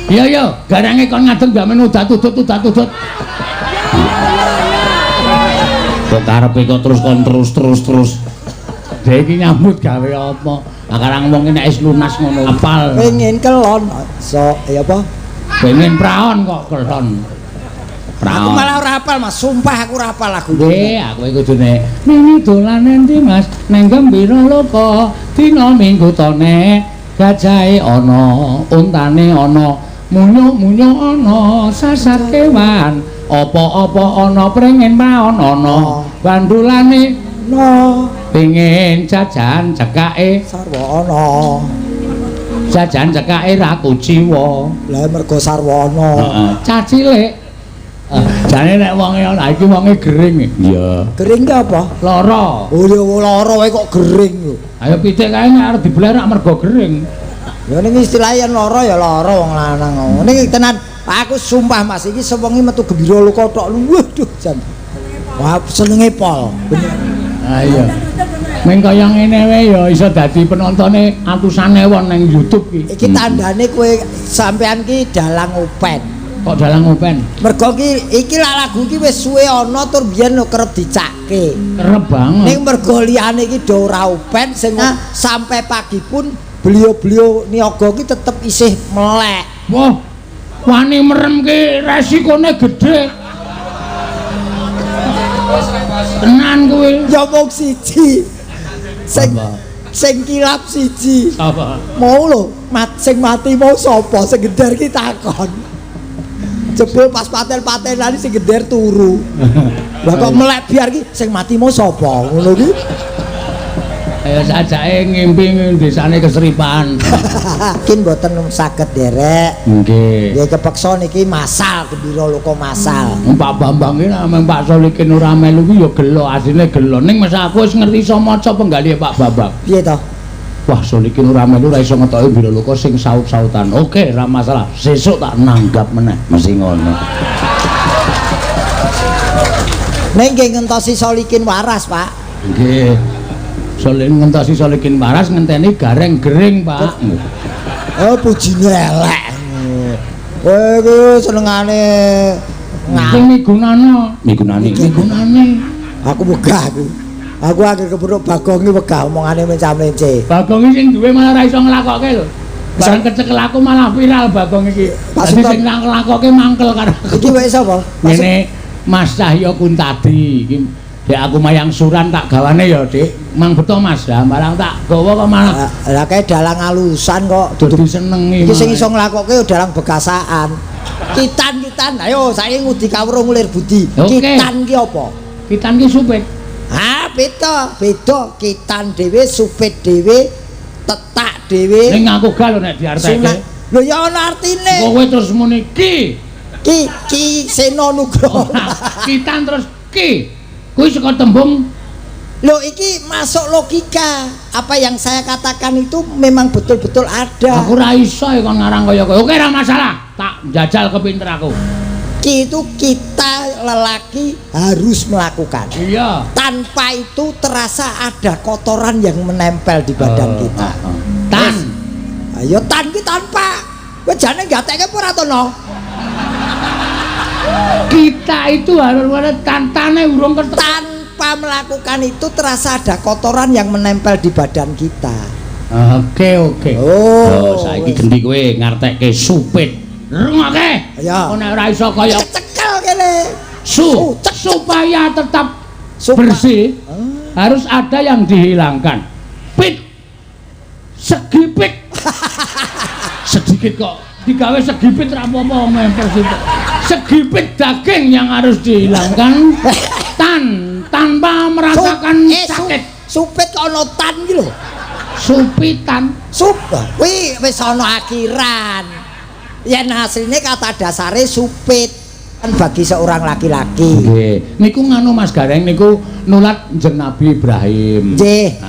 Iya yo, garange kon ngadeg gamen udat-udut udat-udut. Kok karepe kok terus kon terus terus terus. Dhek iki nyambut gawe apa? Lah karang wong nek wis lunas ngono apal. Pengen kelon so ya apa? Pengen praon kok kelon. Aku Praon. malah ora hafal Mas, sumpah aku ora hafal lagu iki. Nggih, aku iki kudune wingi dolan endi Mas neng Gembira Loka dina Minggu tone gajahe ana, ontane ana, munyo-munyo ana, sasar kewan, apa-apa ana pringin praon ana, bandulane No, pengin jajan cekake, sarwa ana. jajan cekake ra kuciwa. Lah mergo sarwana. Heeh, cah cilik. Jane nek wonge ana iki wonge gering. Iya. Gering ki apa? Lara. Oh ya lara wae kok gering lho. Ayo pitik kae nek arep dibelah rak mergo gering. Ya ning istilah yen lara ya lara wong lanang. Ning tenan Aku sumpah Mas, iki sewengi metu Gembira Loka tok. Waduh jan. Wah, senenge pol. Bener. Ah iya. Meng kaya ngene wae ya iso dadi penontone atusan ewon nang YouTube ki. Iki tandane kowe sampean ki dalang open. Kok dalang open? Mergo ki iki lah lagu ki wis suwe ana tur biyen lho kerep dicake. Kerep banget. Ning mergo liyane iki do ora open sing sampai pagi pun beliau-beliau niyaga ki tetep isih melek. Wah, wani merem ki resikone gedhe. Tenan kuwi. Ya mung siji. Sing sing kilap siji. Apa? Mau lho, sing mati mau sapa? Sing gender ki takon. Jebul pas paten-patenan sing gender turu. Lah kok melek biar ki sing mati mau sapa? Ngono ki. Ayo sajake ngimpi desane Kesripan. Mungkin mboten saged nderek. Nggih. Nggih kepeksa niki masal Gembira Loka masal. Pak Bambang ki nek Pak Solikin ora melu ki ya gelo, asline gelo. Ning mas aku wis ngerti iso maca penggalihe Pak Bambang. Piye to? Wah, Solikin ora melu ora iso ngetoki Gembira Loka sing saut-sautan. Oke, ora masalah. Sesuk tak nanggap meneh, mesti ngono. Ning nggih ngentosi Solikin waras, Pak. Nggih. Solikin ngentosi Solikin waras ngenteni gareng gering, Pak. Oh, pujine elek. Kowe iki senengane sing migunana, migunani, migunane. Aku wegah aku. Aku akhir kepethuk Bagong iki wegah omongane mencah-mence. Bagong iki sing duwe malah ora iso nglakokke lho. Bareng kecekel aku malah viral Bagong iki. Dadi sing nglakokke mangkel karo aku. Iki wae sapa? Ngene Mas Cahyo Kuntadi iki. Dek aku mayang suran tak gawane ya, Dik. Mang beto Mas, lah barang tak gawa kok malah. Lah kae dalang alusan kok dadi senengi. Iki sing iso nglakokke ya dalang bekasaan. Kitan-kitan, ayo saiki ngudi kawruh ngulir budi. Kitan ki apa? Kitan ki supit. Ah, beda, beda. Kitan dhewe, supit dhewe, tetak dhewe. Ning aku gak lho nek diarteke. Lho ya ana artine. Kowe terus muni ki. Ki Ki Seno Nugroho. Kitan terus ki. Kuwi saka tembung. Lho iki masuk logika. Apa yang saya katakan itu memang betul-betul ada. Aku ora iso kon ngarang kaya kowe. Oke ora masalah. Tak jajal kepinter aku. Ki itu kita lelaki harus melakukan. Iya. Tanpa itu terasa ada kotoran yang menempel di badan kita. Tan. Ayo tan ki tanpa. Kowe jane gatekke apa ora to no? Kita itu harus ada tantane urung kertas. Tanpa melakukan itu terasa ada kotoran yang menempel di badan kita. Oke oke. Oh, saiki gendi kowe ngartekke supit. Rungokke. Ya. Nek ora iso kaya cekel kene. Supaya tetap bersih harus ada yang dihilangkan. Pit. Segipit. Sedikit kok digawe segipit ra apa-apa memper situ. Segipit daging yang harus dihilangkan tanpa merasakan sakit. Supit kok ana tan iki lho. Supitan. Sup. Kuwi wis ana akhiran. Yen asline kata dasare supit kan bagi seorang laki-laki. Nggih. Niku nganu Mas Gareng niku nulat Kanjeng Nabi Ibrahim. Nggih.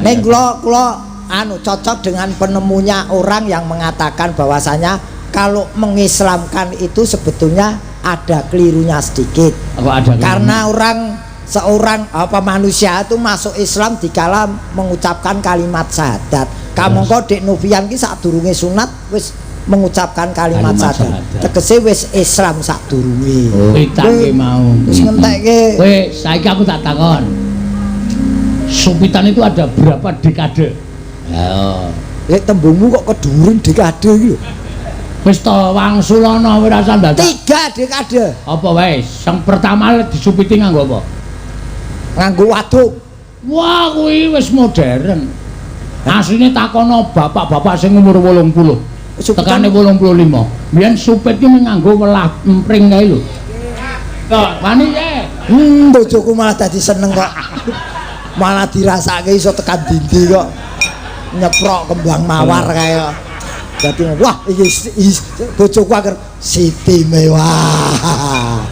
Ning kula anu cocok dengan penemunya orang yang mengatakan bahwasanya kalau mengislamkan itu sebetulnya ada kelirunya sedikit. Apa ada? Karena orang seorang apa manusia itu masuk Islam dikala mengucapkan kalimat syahadat. Kamangka Dik Novian ki sadurunge sunat wis mengucapkan kalimat syahadat. Tegese wis Islam sadurunge. Oh, ki mau. Wis ngentekke. Kowe saiki aku tak takon. Supitan itu ada berapa dekade? Ya. Lek tembungmu kok keduren dekade iki lho. Wis to wangsulana ora usah ndadak. 3 dekade. Apa wae? Sing pertama disupiti nganggo apa? Nganggo waduk. Wah, kuwi wis modern. Asline takono bapak-bapak sing umur 80. Tekane 85. Biyen supit ki nganggo welah empring kae lho. Kok wani ye? Bojoku malah dadi seneng kok. Malah dirasake iso tekan dindi kok. Nyeprok kembang mawar kae kok. Dadi wah iki bojoku agar Siti mewah.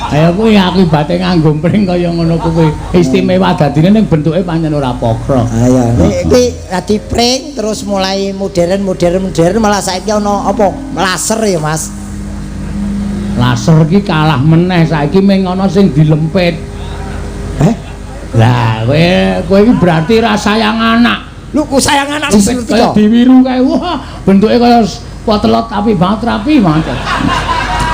Ayo kuwi akibate nganggo mpring kaya ngono kuwi. Istimewa dadine ning bentuke pancen ora pokro. Ayo iki dadi pring terus mulai modern malah saiki ana apa? Laser ya, Mas. Laser ki kalah meneh saiki ming ana sing dilempit. Eh? Lah kowe kowe iki berarti ra sayang anak. Lho ku sayang anak Lempit kaya disetika. diwiru kae. Wah, bentuke kaya potelot api banget rapi banget.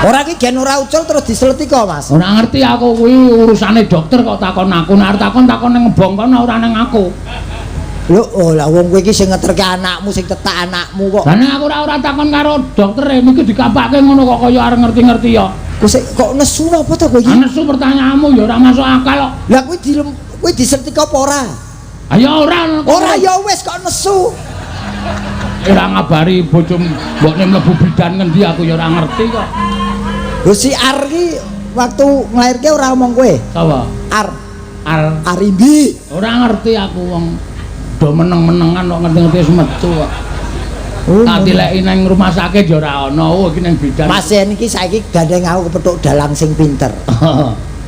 Ora ki gen ora ucul terus diseletika, Mas. Ora ngerti aku kuwi urusane dokter kok takon aku. Nek arep takon takon ning ngebong kono ora ning aku. Lho, oh lah wong kowe iki sing ngeterke anakmu, sing tetak anakmu kok. Lah nek aku ora takon karo doktere niki dikapake ngono kok kaya arep ngerti-ngerti ya. Kok sik kok nesu apa to kowe iki? Nesu pertanyaanmu ya ora masuk akal kok. Lah kuwi dilem kuwi disetika apa ora? Ayo ora. Ora ya wis kok nesu. Ora ngabari bojomu mbokne mlebu bidan ngendi aku ya ora ngerti kok. Lho si Ar ki waktu nglairke ora omong kowe. Sapa? Ar Ar Arimbi. Ora ngerti aku wong do meneng-menengan kok ngerti-ngerti wis metu kok. Oh, Tak tileki nang rumah sakit ya ora ana. Oh iki nang bidan. Mas Yen iki saiki gandeng aku kepethuk dalang sing pinter.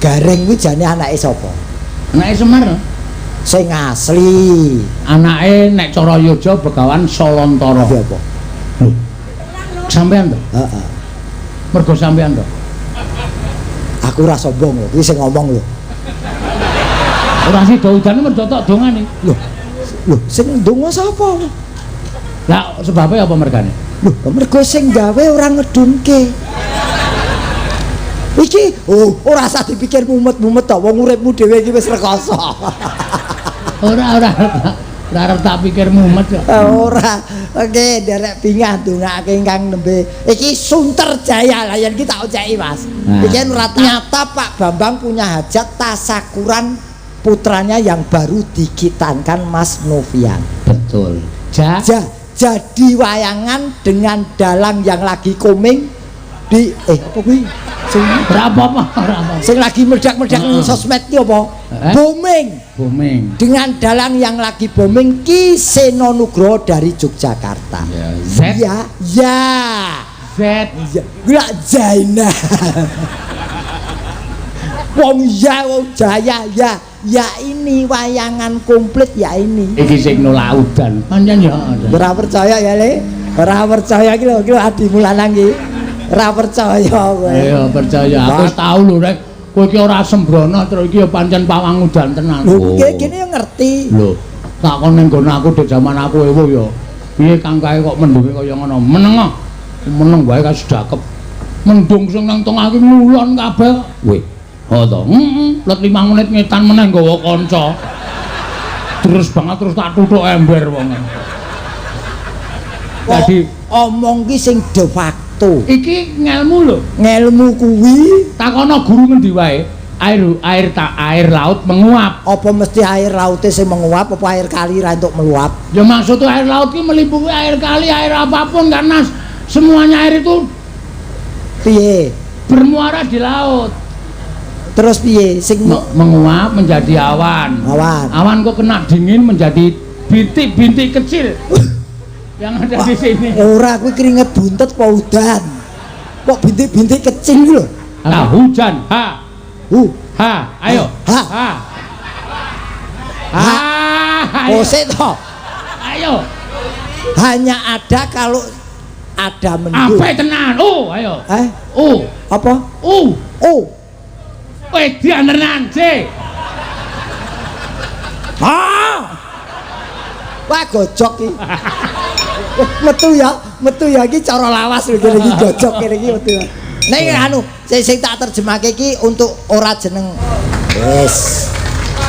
Gareng kuwi jane anake sapa? Anake Semar. Sing asli. Anake nek cara Yoja Begawan Solantara. Iki apa? Lho. Sampean to? Heeh. Mergo sampean to? Aku ora sombong lho, kuwi sing ngomong lho. Ora sida udane mergo tok dongane. Lho, lho sing ndonga sapa? Lah sebabe apa mergane? Lho, mergo sing gawe ora ngedunke. Iki oh ora usah dipikir mumet-mumet to, wong uripmu dhewe iki wis rekoso. Ora ora ora arep tak pikir mumet kok. Ora. Oke, nderek bingah ndongake ingkang nembe. Iki Sunter Jaya lah yen iki tak oceki, Mas. Nah. Iki ora nyata Pak Bambang punya hajat tasakuran putranya yang baru dikitankan Mas Novian. Betul. Ja Jadi wayangan dengan dalang yang lagi koming di apa kuwi? Sing ora apa-apa, ora apa-apa. sing lagi meledak-meledak ning Heeh. sosmed ki apa? Eh? Booming. Booming. Dengan dalang yang lagi booming Ki Seno Nugroho dari Yogyakarta. Ya, Z Ya, ya. Z Ya, gula Jaina. Wong ya, wong Jaya, ya. Ya ini wayangan komplit ya ini. Iki sing nolak udan. Pancen ya. Ora percaya ya, Le. Ora percaya iki lho, iki lho adimu lanang iki. Ora percaya kowe. Ayo percaya. Aku wis tau lho rek. Kowe iki ora sembrono terus iki ya pancen pawang udan tenan. Lho, kene yo ngerti. Lho, tak kon ning nggon aku dek jaman aku ewu ya. Piye Kang kae kok mendunge kaya ngono? Meneng ah. Meneng wae kasedakep. Mendung sing nang tengah iki ngulon kabeh. Weh. Oh to. Heeh, let 5 menit ngetan meneh nggawa kanca. Terus banget terus tak tuthuk ember wong. Jadi omong ki sing de facto. Iki ngelmu lho. Ngelmu kuwi takono guru ngendi wae. Air laut menguap. Apa mesti air laute sing menguap apa air kali ra entuk meluap? Ya maksudnya air laut ki meliputi air kali, air apapun karena semuanya air itu piye? Bermuara di laut. Terus piye sing menguap menjadi awan. Awan. Awan kok kena dingin menjadi bintik-bintik kecil yang ada di sini. Ora kuwi keringet buntet apa udan? Kok bintik-bintik kecil lho? Lah hujan, ha. Hu. Ha, ayo. Ha. Ha. Ha. Oh, sik to. Ayo. Hanya ada kalau ada mendung. Apa tenan? Oh, ayo. Eh? U. Apa? U. U. Wedian tenan, C. Ha. Wah, gojok iki. Metu ya iki cara lawas lho kene iki gojok kene iki metu. Ning anu sing tak terjemahke iki untuk ora jeneng. Wis.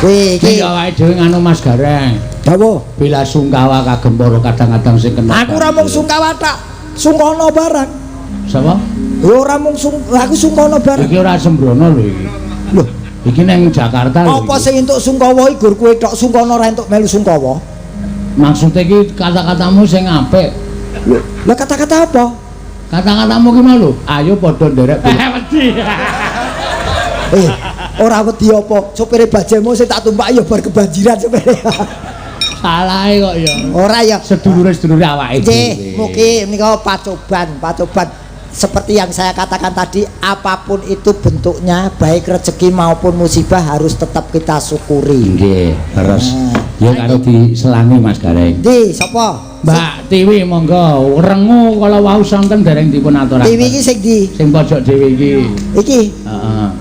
Kuwi iki Iki awake dhewe nganu Mas Gareng. Dawuh. Bela sungkawa kagem para kadang-kadang sing kena. Aku ora mung sungkawa tak, sungkono barang. Sapa? Ya ora mung aku sungkono barang. Iki ora sembrono lho iki. Lho, iki nang Jakarta lho. Apa sing entuk sungkawa iki gur kowe tok sungkono ora entuk melu sungkawa? Maksudnya iki kata-katamu sing apik. Lho, lah kata-kata apa? Kata-katamu ki mau lho, ayo padha nderek. Wedi. Ora wedi apa? Sopire bajemu sing tak tumpaki ya bar kebanjiran sopire. Salahe kok ya. Ora ya. Sedulure-sedulure awake dhewe. Nggih, mugi menika pacoban, pacoban. Seperti yang saya katakan tadi, apapun itu bentuknya, baik rezeki maupun musibah harus tetap kita syukuri. Nggih, terus ya karo diselangi Mas Gareng. Ndi, sapa? Mbak Tiwi monggo rengu kala wau sonten dereng dipun aturaken. Tiwi iki sing ndi? Sing pojok dhewe iki. Iki. Heeh.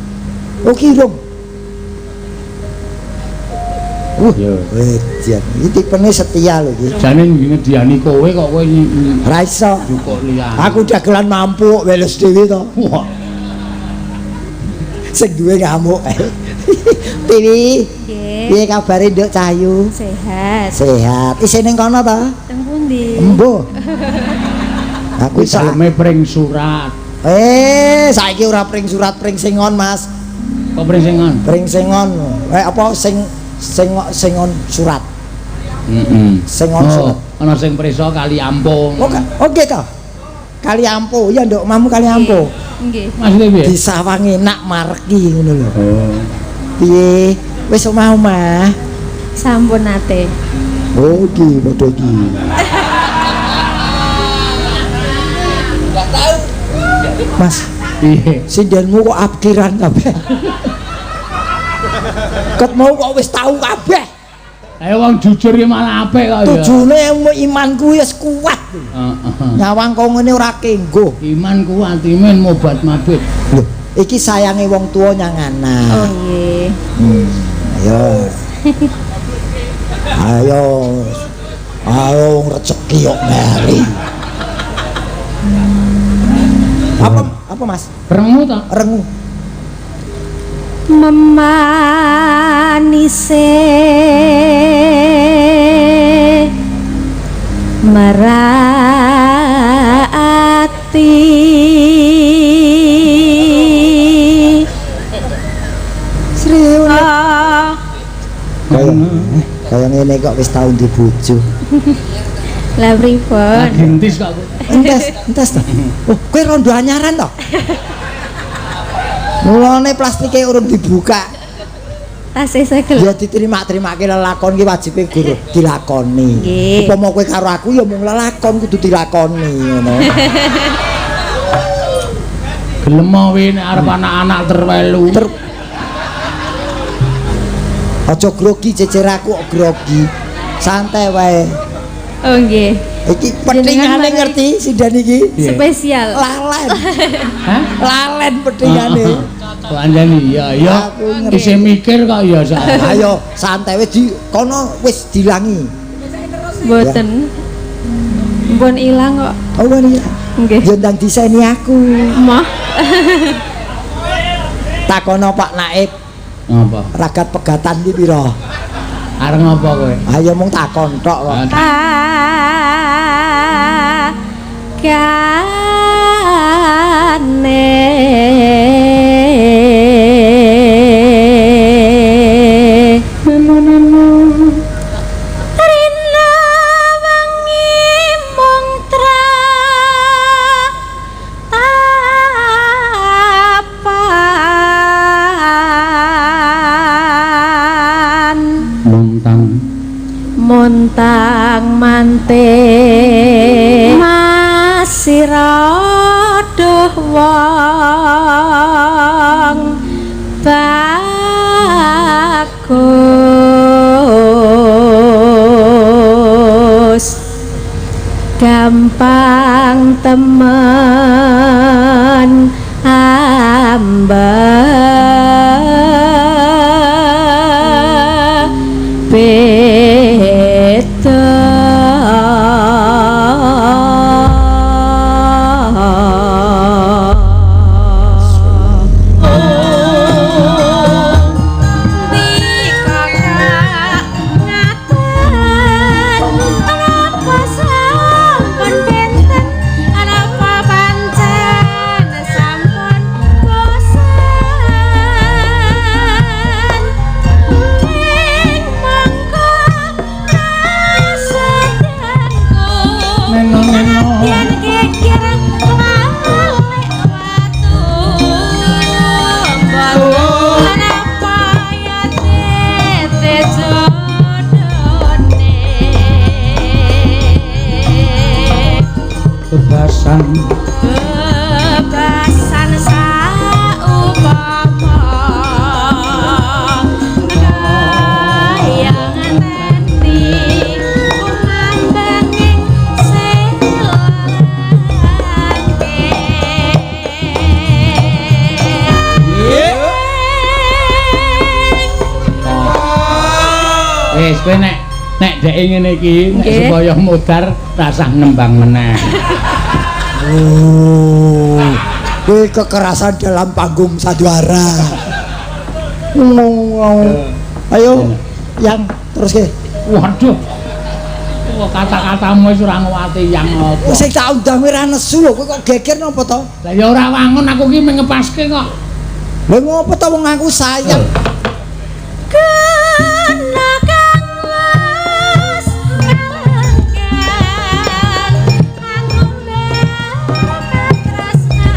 Oh ki rung. Yo. Wedian. Iki tipene setia lho iki. Jane ngediani kowe kok kowe Ra iso. Jukuk liyane. Aku dagelan mampu weles dhewe to. Wah. Sing duwe ngamuk. Tiwi. Nggih. Piye kabare Nduk Cahyu? Sehat. Sehat. Isih ning kono to? Teng pundi? Embuh. Aku iso. Daleme pring surat. Saiki ora pring surat, pring singon, Mas. Kok pring singon? Pring singon. Apa sing singon surat. Heeh. Singon surat. Ana sing prisa kali ampo. Oh, oke to. Kali ampo. Ya Nduk, omahmu kali ampo. Nggih. Maksudnya piye? Disawangi nak marki ngono lho. Oh. Piye? Wis omah-omah. Sampun nate. Oh, iki padha iki. Enggak tahu. Mas, piye? Sindenmu kok abkiran kabeh. Ket mau kok wis tau kabeh. Ayo wong jujur ki malah apik kok ya. Tujune imanku wis kuat. Heeh. Nyawang kok ngene ora kenggo. Iman kuat, iman mobat mabit. Lho, iki sayange wong tuwa nyang anak. Oh nggih. Ayo. Ayo. Ayo wong rezeki kok meri. Apa apa Mas? Rengu ta? Rengu. Memanise merati Sriwul. Kaya ngene kok wis tau di bojo. Lah pripun? Gentis kok aku. Entes to. Oh, kowe rondo anyaran to? Mulane plastike urung dibuka. Tasih segel. Ya diterima-terimake lelakon ki wajibe guru dilakoni. Upama kowe karo aku ya mung lelakon kudu dilakoni ngono. Gelem wae nek arep anak-anak terwelu. Aja grogi cecer aku kok grogi. Santai wae. Oh nggih. Iki petingane ngerti sidan iki? Spesial. Lalen. Hah? Lalen petingane. Kok anjani iya ya. Isih mikir kok ya sak. Ayo santai wis di kono wis dilangi. Mboten. Mpun ilang kok. Oh pun ilang. Nggih. Ya ndang diseni aku. Moh. Takono Pak Naib. Ngapa? Ragat pegatan ki pira? Arep ngapa kowe? Ayo mung takon tok kok. Kane nemu rina wengi mung tratapan montang montang mante masira duh wong bagus gampang temen amba beda. Bebasan bebasan saupama kaya ngenteni kumambanging Kowe nek dheke ngene iki nek supaya modar rasah nembang meneh. Oh. Kowe kekerasan dalam panggung sandiwara. Ayo yang terus ke. Waduh. Wah, kata-katamu wis ora nguwati yang apa. Sing tak undang kowe ora nesu lho, kowe kok geger napa to? Lah ya ora wangun aku ki mengepaske kok. Lha ngopo to wong aku sayang. Kena kang mas kalenggan aku katresnan.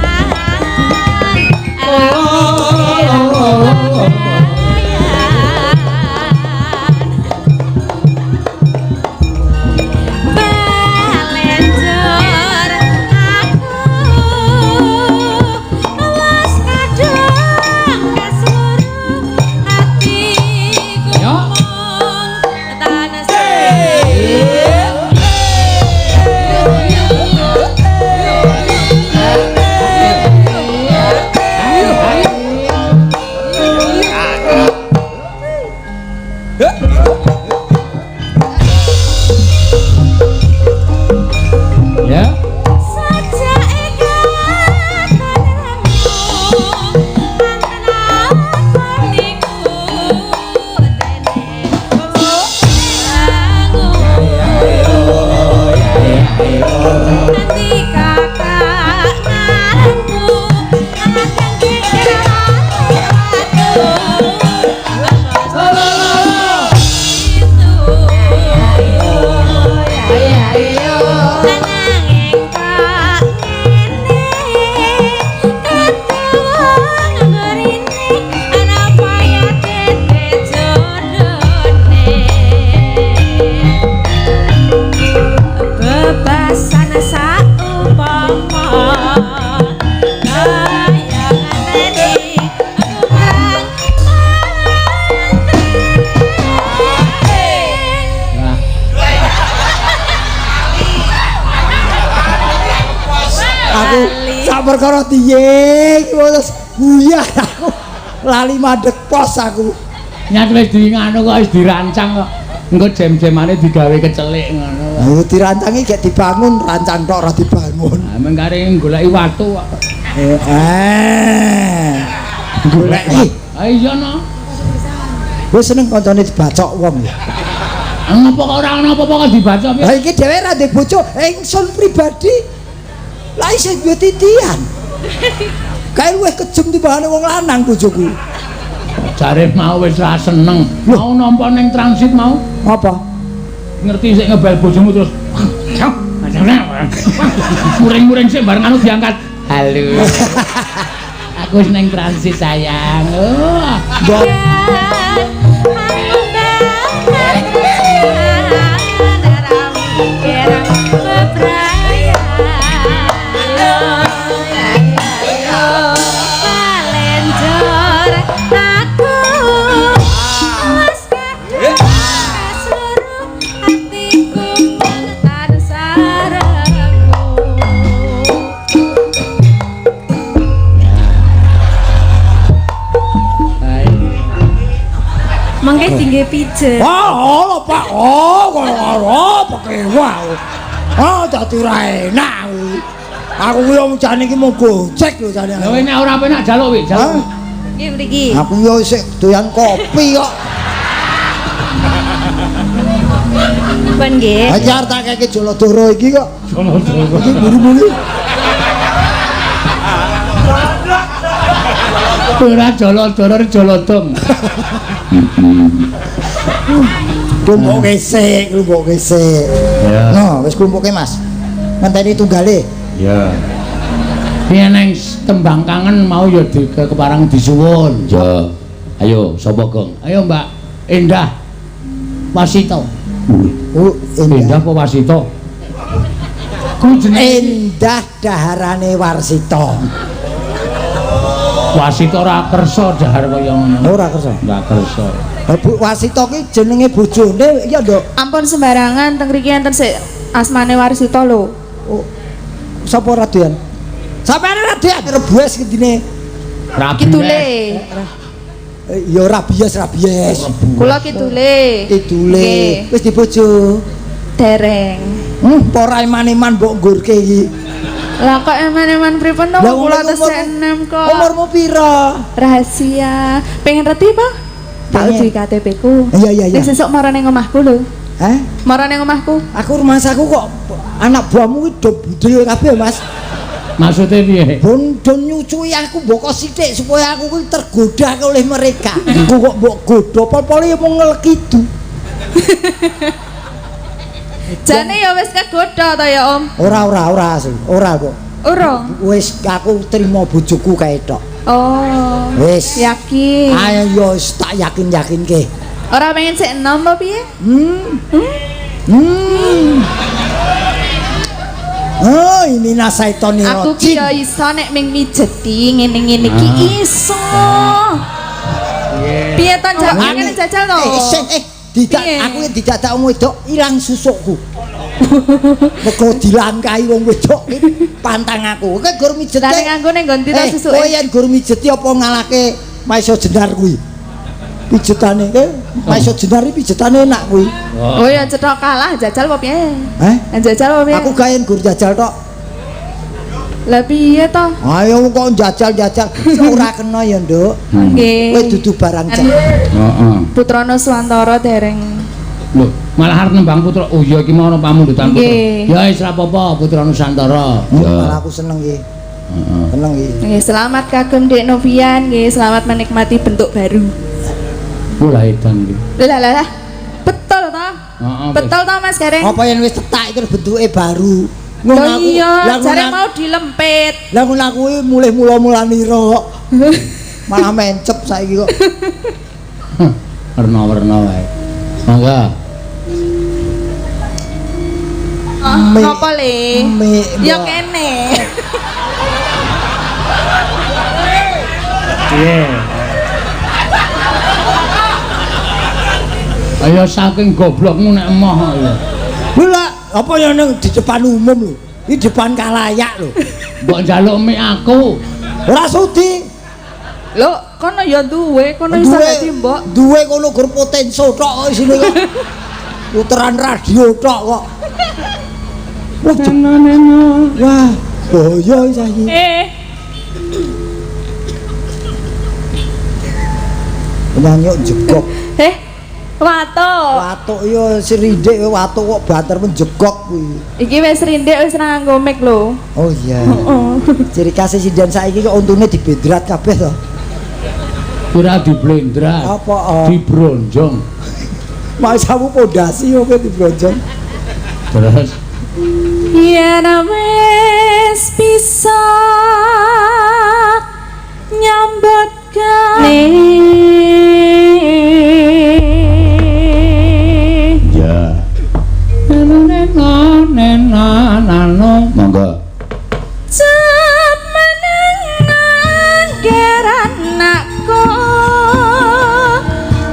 Perkara piye iki terus buyah aku lali mandek pos aku. Nyat wis di nganu kok wis dirancang kok. Engko jam-jamane digawe kecelik ngono. Ayo dirancangi gek dibangun, rancang tok ora dibangun. Ha meng kare goleki watu kok. Goleki. Ha iya no. Wis seneng kancane dibacok wong ya. Ngopo kok ora ono apa-apa kok dibacok piye? Lah iki dhewe ra ndek bojo, ingsun pribadi. Lah isih duwe titian. Kae luwih kejem timbangane wong lanang bojoku. Jare mau wis ra seneng. Mau nampa ning transit mau? Apa? Ngerti sik ngebel bojomu terus. Muring-muring sik bareng anu diangkat. Halo. Aku wis ning transit sayang. Oh. Mengke dingge pijet. Oh, Pak. Oh, ngono pekewah. Oh, dadi ora enak. Aku kuwi wong jane iki mau gojek lho jane. Lha nek ora penak jaluk wi, jaluk. Nggih mriki. Aku yo isih doyan kopi kok. Pun nggih. Ha iki arep tak keke Jolodoro iki kok. Jolodoro. Iki buri-buri. Ora Jolodoro Jolodong. Klumpuke sik, klumpuke sik. Ya. No, wis klumpuke Mas. Ngenteni tunggale. Ya. Piye neng tembang kangen mau ya di keparang disuwun. Ya. Ayo sapa Gong? Ayo Mbak Endah Wasito. Oh, Endah apa Wasito? Kuwi jenenge Endah daharane Warsito. Wasito ora kersa dahar kaya ngono. Ora kersa. Ora kersa. Bu Wasito ki jenenge bojone ya, Nduk. Ampun sembarangan teng mriki enten sik asmane Warsito lho. Oh. Sapa ora doyan? Sampeyan ora doyan rebus kendine. Kidule. Ya ora bias, ora bias. Kula kidule. Kidule. Wis dibojo. Dereng. Ora eman-eman mbok nggurke iki. Lah kok eman-eman pripun to? Kula tesih enem kok. Umurmu pira? Rahasia. Pengen reti, Pak? Tak uji KTP ku. Iya, iya, iya. Ning sesuk mara ning omahku lho. Hah? Mara ning omahku. Aku rumangsaku kok anak buahmu kuwi do budhil kabeh, Mas. Maksudnya piye? Bondo nyucui aku mbok sithik supaya aku kuwi tergoda oleh mereka. Aku kok mbok godho pol-pole ya mung ngelkidu. Jane ya wis kegodha ta ya, Om? Ora ora ora sih, ora kok. Ora. Wis aku trimo bojoku kae tok. Oh. Wis. Yakin. Ayo ya wis tak yakin-yakinke. Ora pengen sik enom apa piye? Oh, ini nasaitoni rojim. Aku ki ya iso nek ming mijeti ngene-ngene iki iso. Piye to njak ngene jajal to? Tidak, aku didadak wong wedok ilang susukku. Mergo dilangkahi wong wedok iki pantang aku. Kowe gur mijeti. Lah nek nganggo ning nggon ndi to susuke? Kowe yen gur mijeti apa ngalahke Maisa Jenar kuwi? Pijetane Maisa Jenar iki pijetane enak kuwi. Oh ya cethok kalah jajal apa piye? Heh? Jajal apa piye? Aku gaen gur jajal tok. Lah piye to? Ayo kok jajal-jajal ora kena ya, Nduk. Nggih. Kowe dudu barang cek. Heeh. Putra Nuswantara dereng. Lho, malah arep nembang putra. Oh iya iki mau ana pamundutan putra. Ya wis ora apa-apa Putra Nusantara. Malah aku seneng iki. Heeh. Seneng iki. Nggih, selamat kagem Dek Novian nggih, selamat menikmati bentuk baru. Mulai edan iki. Lah lah lah. Betul ta? Heeh. Betul ta Mas Gareng? Apa yen wis tetak terus bentuke baru? Lho iya, jare mau dilempit. Lah ngono aku mulih mula-mulanira kok. Malah mencep saiki kok. Werna-werna wae. Mangga. Napa le? Ya kene. Piye? Ayo saking goblokmu nek emoh ya. Lha apa ya ning di depan umum lho. Iki depan kalayak lho. Mbok njaluk mik aku. Ora sudi. Lho, kono ya duwe, kono iso dadi mbok. Duwe kono gur potenso tok kok isine kok. Puteran radio tok kok. Wah, bahaya saiki. Penyanyi jegok. Watuk. Watuk ya srindik watuk kok banter menjegok kuwi. Iki wis rindik wis ra nganggo mic lho. Oh iya. Heeh. Ciri khas sinden saiki kok untune dibendrat kabeh to. Ora diblendrat. Apa? Dibronjong. Masamu pondasi opo dibronjong. Terus yen wis bisa nyambut gawe. Ya. Nena nano monggo. Cemenengan geranakku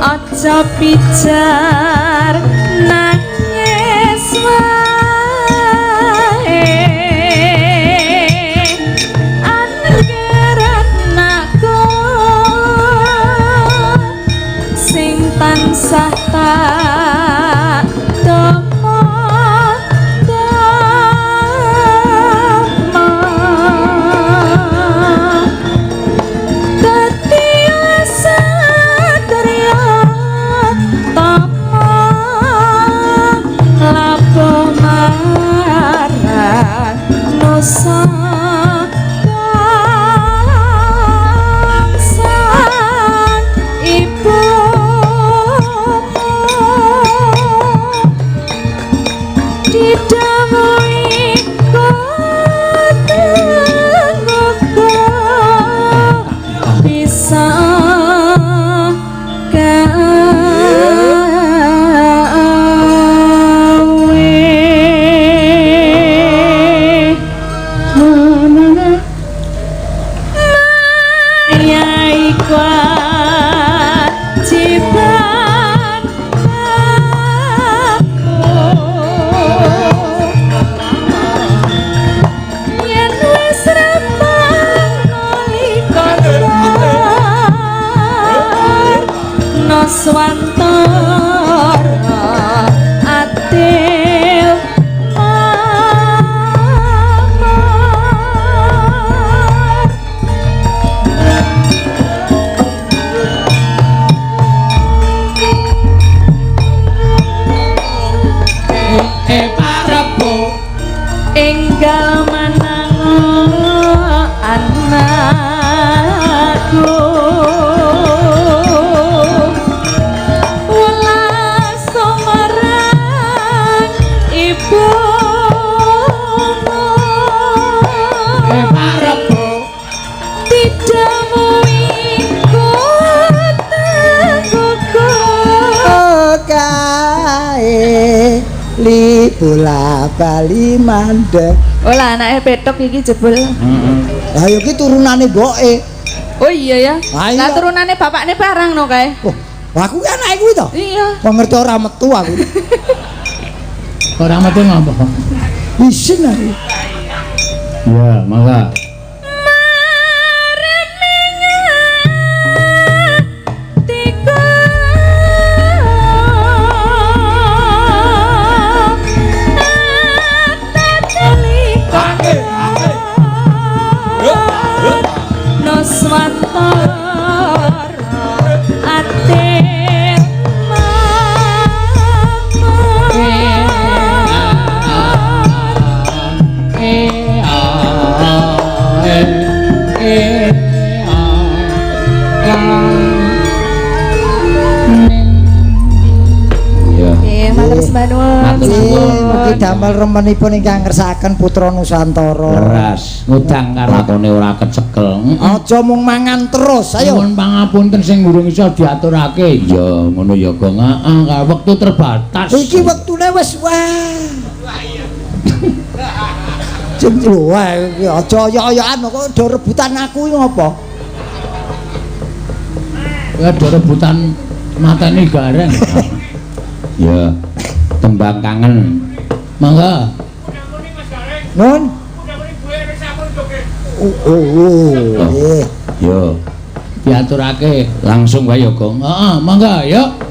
aja pijar nangis wae anggeranakku sing tansah tak tomo tomo dadi satriya tomo lapo marang nusa bangsa ibumu didhawuhi kudu bisa gawe. tinggal menang anakku welas marang ibumu tidak mengikut tangguhku kae li bola bali mandek. Olah anake petok iki jebul. Lah ya iki turunane mboke. Oh iya ya. Lah Lah turunane bapakne barang no kae. Oh, aku ki anake kuwi to. Iya. Kok ngerti ora metu aku. Ora metu ngopo? Isin aku. Ya, mangga. Damel remenipun ingkang ngersakaken putra Nusantara. Leres, ngudang karo lakone ora kecekel. Aja mung mangan terus, ayo. Nyuwun pangapunten sing durung iso diaturake. Ya ngono ya, Gong. Heeh, wektu terbatas. Iki wektune wis wah. Jeng wah, aja oyo-oyoan kok do rebutan aku iki ngopo? Ya do rebutan mateni gareng. Ya, tembang kangen. Mangga. Nun. Oh. Yo. Diaturake langsung wae ya, Gong. Heeh, mangga, yuk.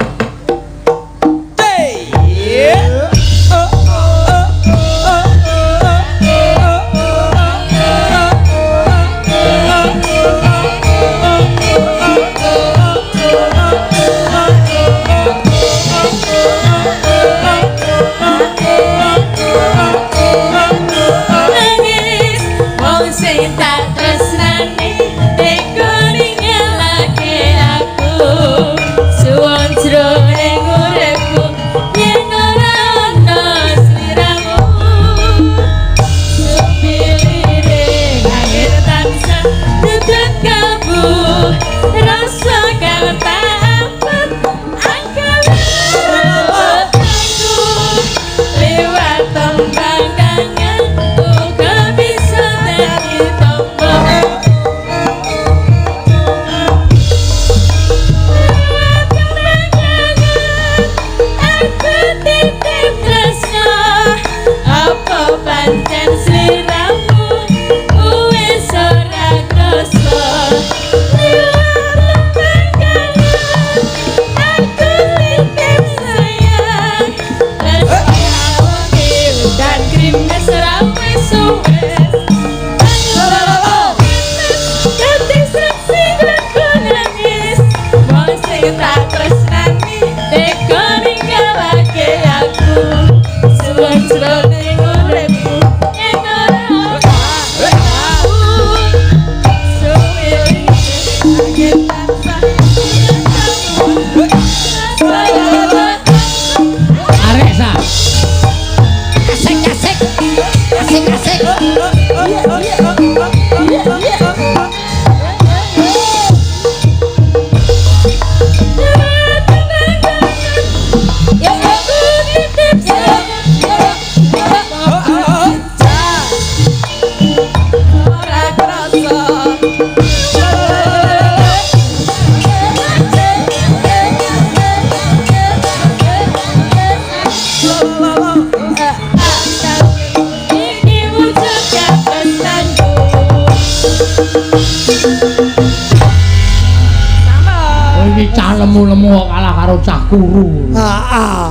Lemu-lemu kok kalah karo cah kuru. Heeh.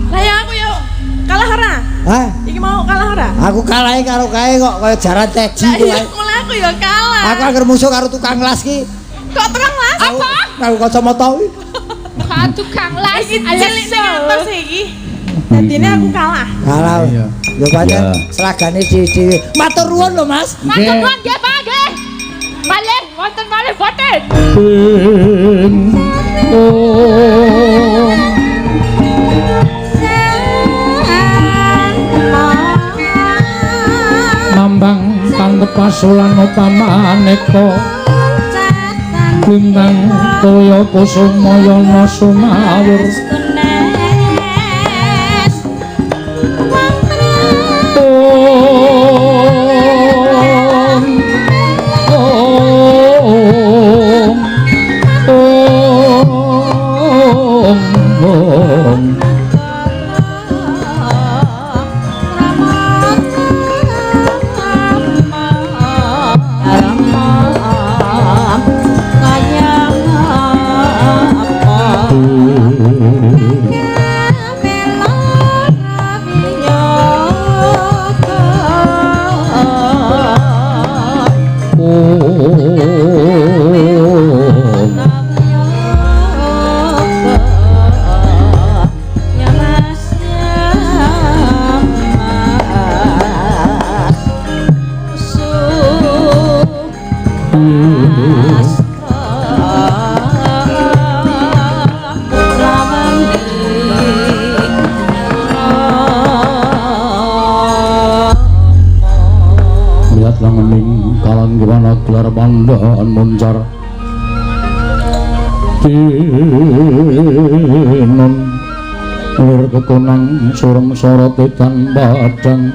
Lah ya aku yo kalah ora? Hah? Iki mau kalah ora? Aku kalahe karo kae kok kaya jaran teji kuwi. Mulai aku yo kalah. Aku anggere musuh karo tukang las ki. Kok tukang las? Apa? Karo kacamata kuwi. Kok tukang las? Iki cilik sing atas iki. Dadine aku kalah. Kalah. Iya. Ya pancen seragane dhewe-dhewe. Matur nuwun lho, Mas. Matur nuwun nggih, Pak nggih. Malih wonten malih boten. Mambang pangkepasulan upamaneka bintang toya kusuma yana sumawur. Om Om Om Om. Pandan muncar tinun lir kekonang surem sorote tan padang.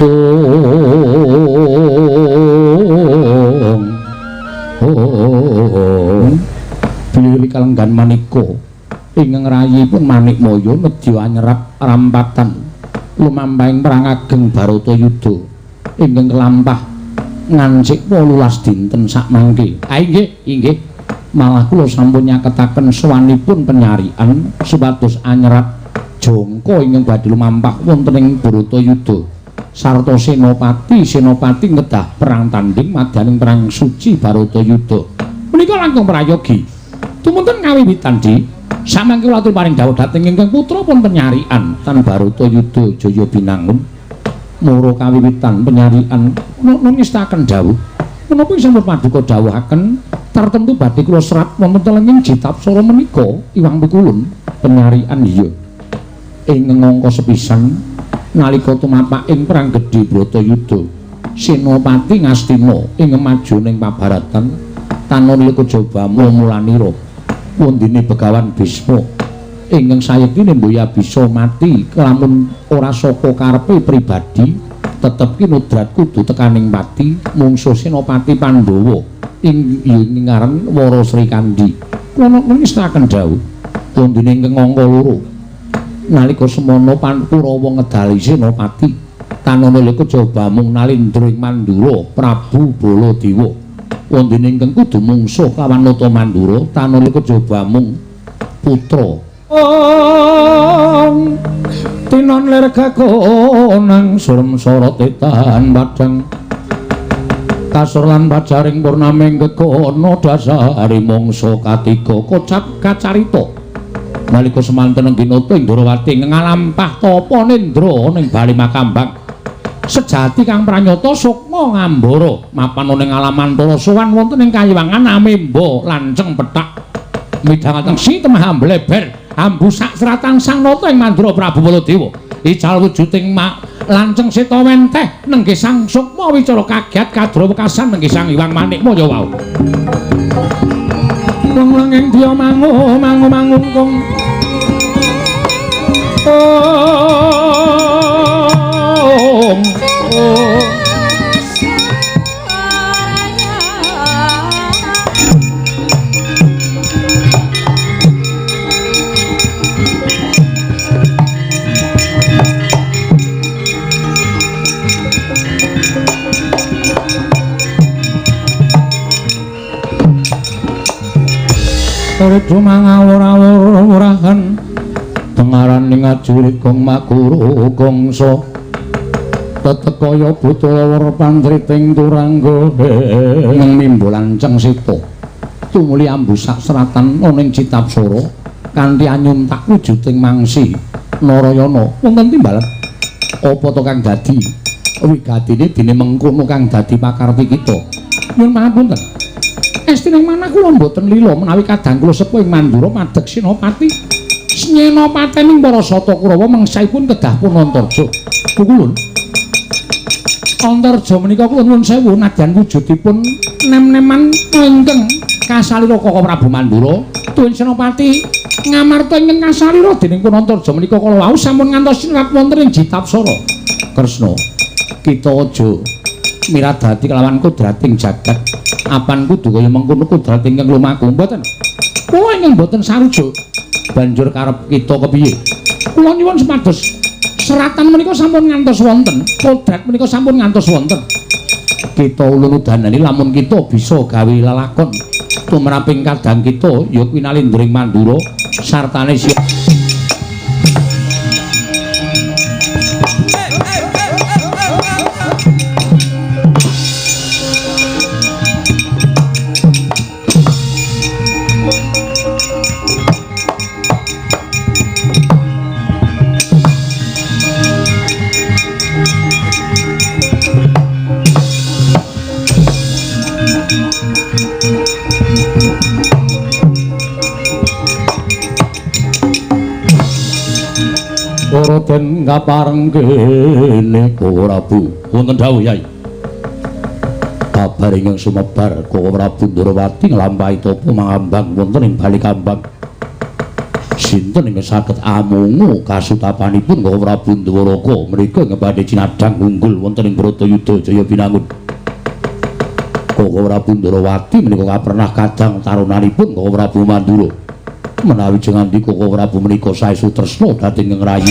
Ong ong bilih kalenggan maneka ingkang rayipun Manikmaya nedya anyerap rampatan lumampahing perang ageng Baratayuda ingkang kelampah ngancik 18 dinten sakmangke. Ah inggih, inggih. Malah kula sampun nyaketaken sowanipun penyarian supados anyerap jangka ingkang badhe lumampah wonten ing Baratayuda sarta senopati ngedah perang tanding madyaning perang suci Baratayuda. Menika langkung prayogi. Tumunten kawiwitan di samangke kula atur paring dawuh dhateng ingkang putra pun penyarian tan Baratayuda Jaya Binangun. Moro kawiwitan penyarian nungestaken dawuh menapa sampun paduka dawuhaken tartemtu badhe kula serat wonten telenging Jitapsara menika Iwang Pikulun penyarian iya ing ngangka sepisan nalika tumapak ing perang gedhe Bratayuda Senopati Ngastina ing maju ning pabaratan tanun Kejaba Mulanira wondene Begawan Bisma ingkang sayektine mboya bisa mati lamun ora saka karepe pribadi tetep kinudrat kudu tekaning pati mungsuh Senopati Pandhawa ing ngaran Wara Srikandhi. Kula nestaken dawuh wondene ingkang angka loro nalika semana Kurawa ngedali Senopati tanana Kejaba mung nalindra ing Mandura Prabu Baladewa wondene ingkang kudu mungsuh lawan Nata Mandura tanana Kejaba mung putra Ong tinon lir kakonang surem sorote tan padhang kasur lan pajaring purnaming gegono dasari mangsa katiga kocap kacarita nalika semanten Ngginata Indrawati ngalampah tapa nendra ning Bali Makambang sejati kang pranyata sukma ngambara mapan ning alamantara sowan wonten ing kayiwangan amemba lanceng pethak midhangaken si temah ambleber ambu sak seratan sang nata ing Mandura Prabu Baladewa ical wujuding lanceng seta wenteh nenggih sang sukma wicara kagiat kadra wekasan nenggih sang Hyang Manikmaya wau wong-wong ing diya mangu mangu mangungkung om om. Urip mangawur-awur-urahan tengaraning ajurit gong makuru gongso tetekaya buta lawur pantriting turangga ing mimbo lanceng sita tumuli ambu sak seratan ana ing Citapsara Kanthi anyuntak wujuding mangsi Narayana wonten timbalan. Apa to kang dadi wigatine dene mengkono kang dadi pakarti kita? Nyuwun pangapunten. Estining manah kula mboten lila menawi kadang kula sepuh ing Mandura madeg senopati. Senopatene para Sata Kurawa mengsahipun kedah pun Antarja. Kukulun. Antarja menika kula nyuwun sewu nadyan wujudipun nem-neman ingkang kasalira Kaka Prabu Mandura tuwin senopati ngamarta ingkang kasalira dening pun Antarja menika kala wau sampun ngantos sinerat wonten ing Jitapsara. Kresna, kita aja miradati kelawan kodrating jagat. Apan kudu kaya mengkono kodrat ingkang lumaku mboten. Kula ingkang mboten sarujuk. Banjur karep kita kepiye? Kula nyuwun supados seratan menika sampun ngantos wonten, kodrat menika sampun ngantos wonten. Kita ulun udanani lamun kita bisa gawe lelakon tumraping kadang kita ya kuwi nalindring Mandura sartane Raden kapareng kene Koko Prabu. Wonten dawuh Yai. Kabar ingkang sumebar Koko Prabu Ndrawati nglampahi tapa mangambang wonten ing Balikambang. Sinten ingkang saged amungu kasutapanipun Koko Prabu Ndwaraka menika ingkang badhe cinadhang unggul wonten ing Bratayuda Jaya Binangun. Koko Prabu Ndrawati menika kapernah kadang tarunanipun Koko Prabu Mandura. Menawi jengandi Koko Prabu menika saestu tresna dhateng ing rayi.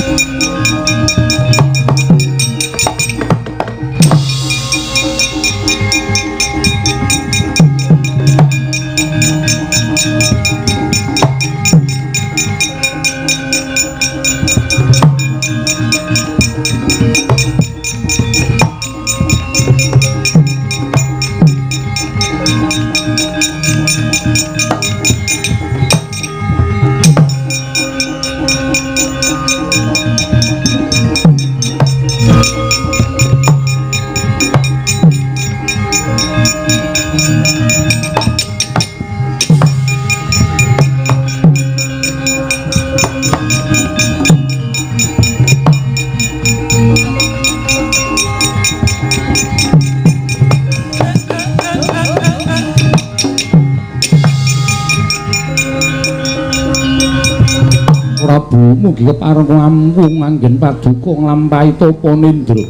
Prabu mugi kepareng amung anggen paduka nglampahi tapa nindra.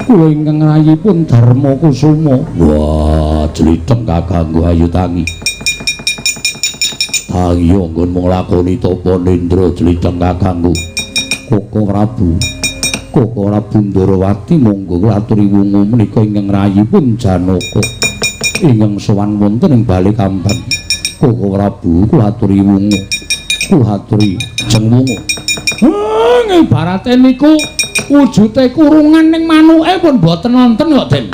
Kula ingkang rayipun Darma Kusuma. Wah, jliteng kakangku ayu tangi. Tangi anggonmu nglakoni tapa nindra jliteng kakangku. Koko Prabu, Koko Prabu Ndrawati monggo kula aturi wungu menika ingkang rayipun Janaka. Ingkang sowan wonten ing Balikambang. Koko Prabu kula aturi wungu. Kula aturi jeng wungu. Ibarate niku wujute kurungan ning manuke pun boten wonten kok, Den.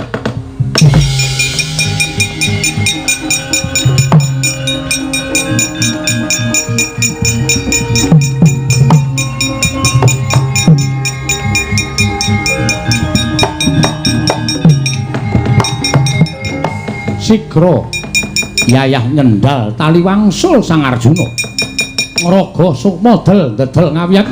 Sigra yayah nyendal tali wangsul Sang Arjuna. Ngraga sukma del dedel ngawiyat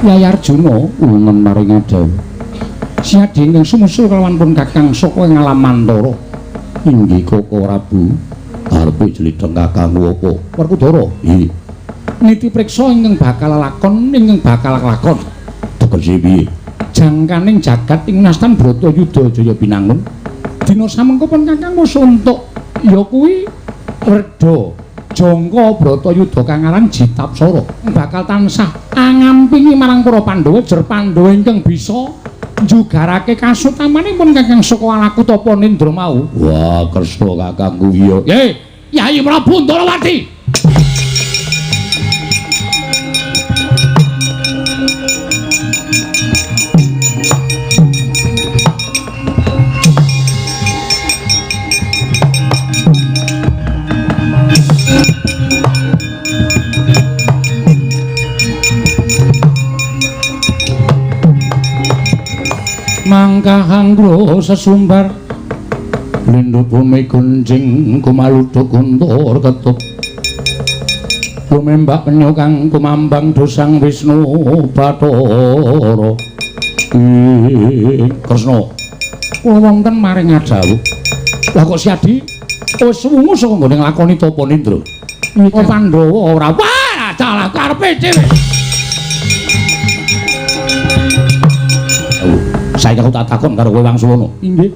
Yai Arjuna wonten maring dawuh. Siadi ingkang sumusul kelawan pun Kakang saka ing alam Mantara. Inggih Koko Prabu, arepe jlidheng kakangku apa? Werkudara. Nggih. Niti priksa ingkang bakal lakon ingkang bakal lakon. Tegese piye? Jangkaning jagat ing Nastan Bratayuda Jaya Binangun. Dina samengko pun kakangku suntuk ya kuwi Werda Jangka Bratayuda kang aran Jitapsara bakal tansah angampingi marang para Pandhawa jer Pandhawa ingkang bisa njugarake kasutamanipun kakang saka alaku tapa nindra mau. Wah, Kresna kakangku iya. Ye, Yayi Prabu Ndarawati. Mangkahanggra sesumbar lindhu bumi gunjing kumaluduk guntur ketuk lumembak penyu kang kumambang dosang Wisnu Bathara. Kresna kula wonten maring adhawuh. Lah kok Siadi wis wungu saka nggone nglakoni tapa nindra? Oh Pandhawa ora. Wah, dalah karepe dhewe. Saiki aku tak takon karo kowe Wangsulana. Inggih.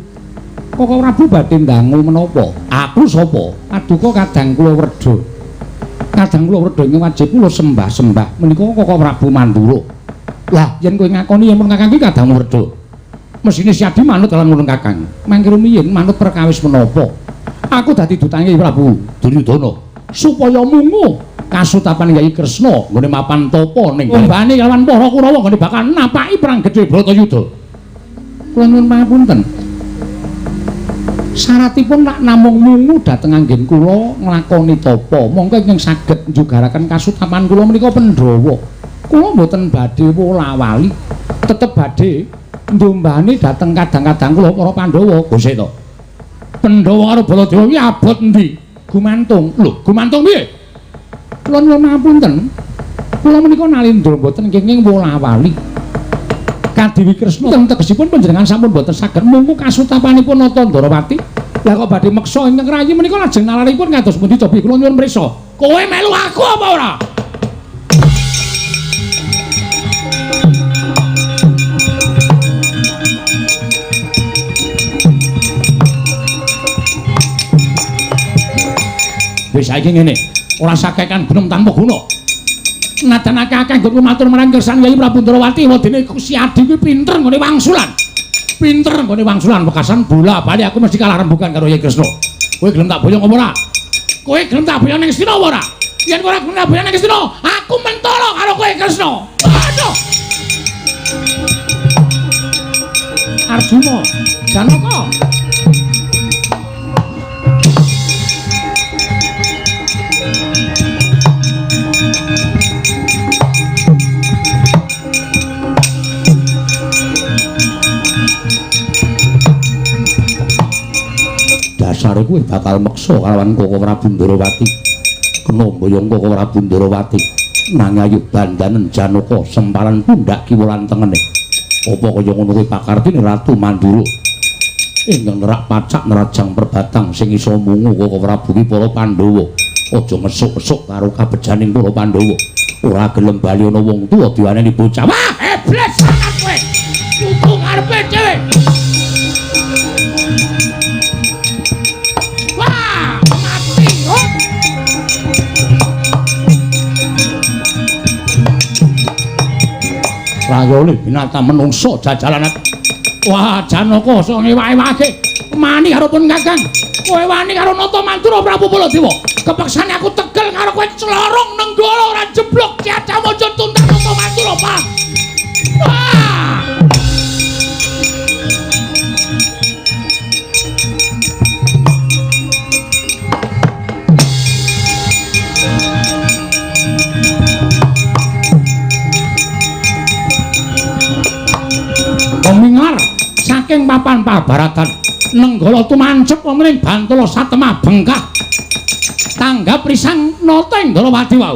Koko Prabu badhe ndangu menapa? Aku sapa? Paduka kadang kula werda. Kadang kula werda ing wajib kula sembah-sembah menika Koko Prabu Mandura. Lah yen kowe ngakoni yen kakang kuwi kadang werda. Mesine Siadi manut lan ngono kakang. Mangke rumiyin manut perkawis menapa? Aku dadi dutane Prabu Duryudana supaya mungu kasutapan Kyai Kresna nggone mapan tapa ning ombane lawan para Kurawa nggone bakal napaki perang gedhe Bratayuda. Kula nyuwun pangapunten. Syaratipun lak namung mungu dhateng anggen kula nglakoni tapa, mongko ingkang saged njugaraken kasutaman kula menika Pandhawa. Kula mboten badhe wola-wali, tetep badhe ndombani dhateng kadang-kadang kula para Pandhawa. Gose to. Pandhawa karo Baladewa kuwi abot endi? Gumantung. Lho, gumantung piye? Kula nyuwun pangapunten. Kula menika nalindra mboten kenging wola-wali. Kadiwi Kresna tegesipun panjenengan sampun boten saged mungku kasutapanipun Nata Ndarawati. Lah kok badhe meksa ingkang rayi menika lajeng nalaripun kados pundi cobi kula nyuwun prisa. Kowe melu aku apa ora? Wis saiki ngene, ora sakekan genem tanpa guna. Nadan akeh-akeh nggon matur marang kersan Kyai Prabu Ndarawati wedene Siadi kuwi pinter nggone wangsulan. Pinter nggone wangsulan wekasan bola bali aku mesti kalah rembugan karo Kyai Kresna. Kowe gelem tak boyong apa ora? Kowe gelem tak boyong ning Astina apa ora? Yen ora gelem tak boyong ning Astina, aku mentolo karo kowe Kresna. Aduh. Arjuna, Janaka. Dasare kuwi bakal meksa kalawan Koko Prabu Ndarawati. Kena mboyong Koko Prabu Ndarawati. Nanging ayu bandanen Janaka sempalan pundak kiwa lan tengene. Apa kaya ngono kuwi pakartine Ratu Mandura. Ingkang nerak pacak nerajang perbatang sing iso mungu Koko Prabu ki para Pandhawa. Aja ngesuk-esuk karo kabejaning para Pandhawa. Ora gelem bali ana wong tuwa diwaneni bocah. Wah, iblis sangat kowe. Kuku ngarepe dhewe. Rayole binatang menungso jajalan. Wah, Janaka sok ngewake-wake. Mani karo pun kakang. Kowe wani karo Nata Mandura Prabu Baladewa. Kepaksane aku tegel karo kowe clorong nenggala ora jeblok ciacam aja tuntas Nata Mandura, Pak. Wah! Mingar saking papan pabaratan Nenggala tumancep wonten ing Bantala satemah bengkah tanggap risang Nata Ndrawati wau.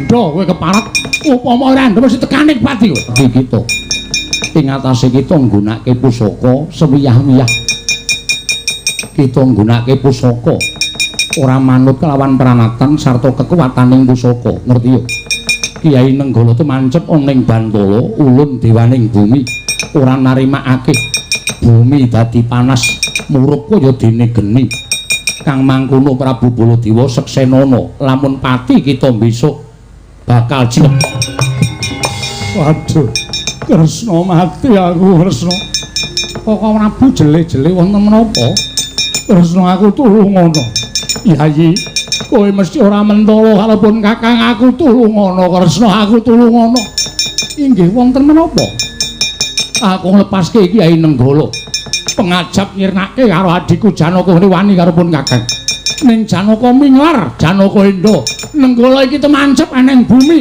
Endo kowe keparat. Upama ora endo mesti tekane pati kowe. Iki kita. Ing atase kita nggunakake pusaka sewiyah-wiyah. Kita nggunakake pusaka ora manut kelawan pranatan sarta kekuwataning pusaka. Ngerti ya? Kyai Nenggala tumancep ana ing Bantala, ulun dewaning bumi ora narimakake. Bumi dadi panas, murup kaya dene geni. Kang mangkono Prabu Baladewa seksenana, lamun pati kita besok bakal cilep. Waduh, Kresna mati aku Kresna. Kok Prabu jele-jele wonten menapa? Kresna aku tulungono. Yayi, kowe mesti ora mentolo kalebon kakang aku tulungono Kresna aku tulungono. Inggih wonten menapa? Aku nglepaske Kyai Nenggala. Pengajap nyirnake karo adhiku Janaka wani karo pun kakang. Ning Janaka minglar, Janaka endo. Nenggala iki temancep aneng bumi.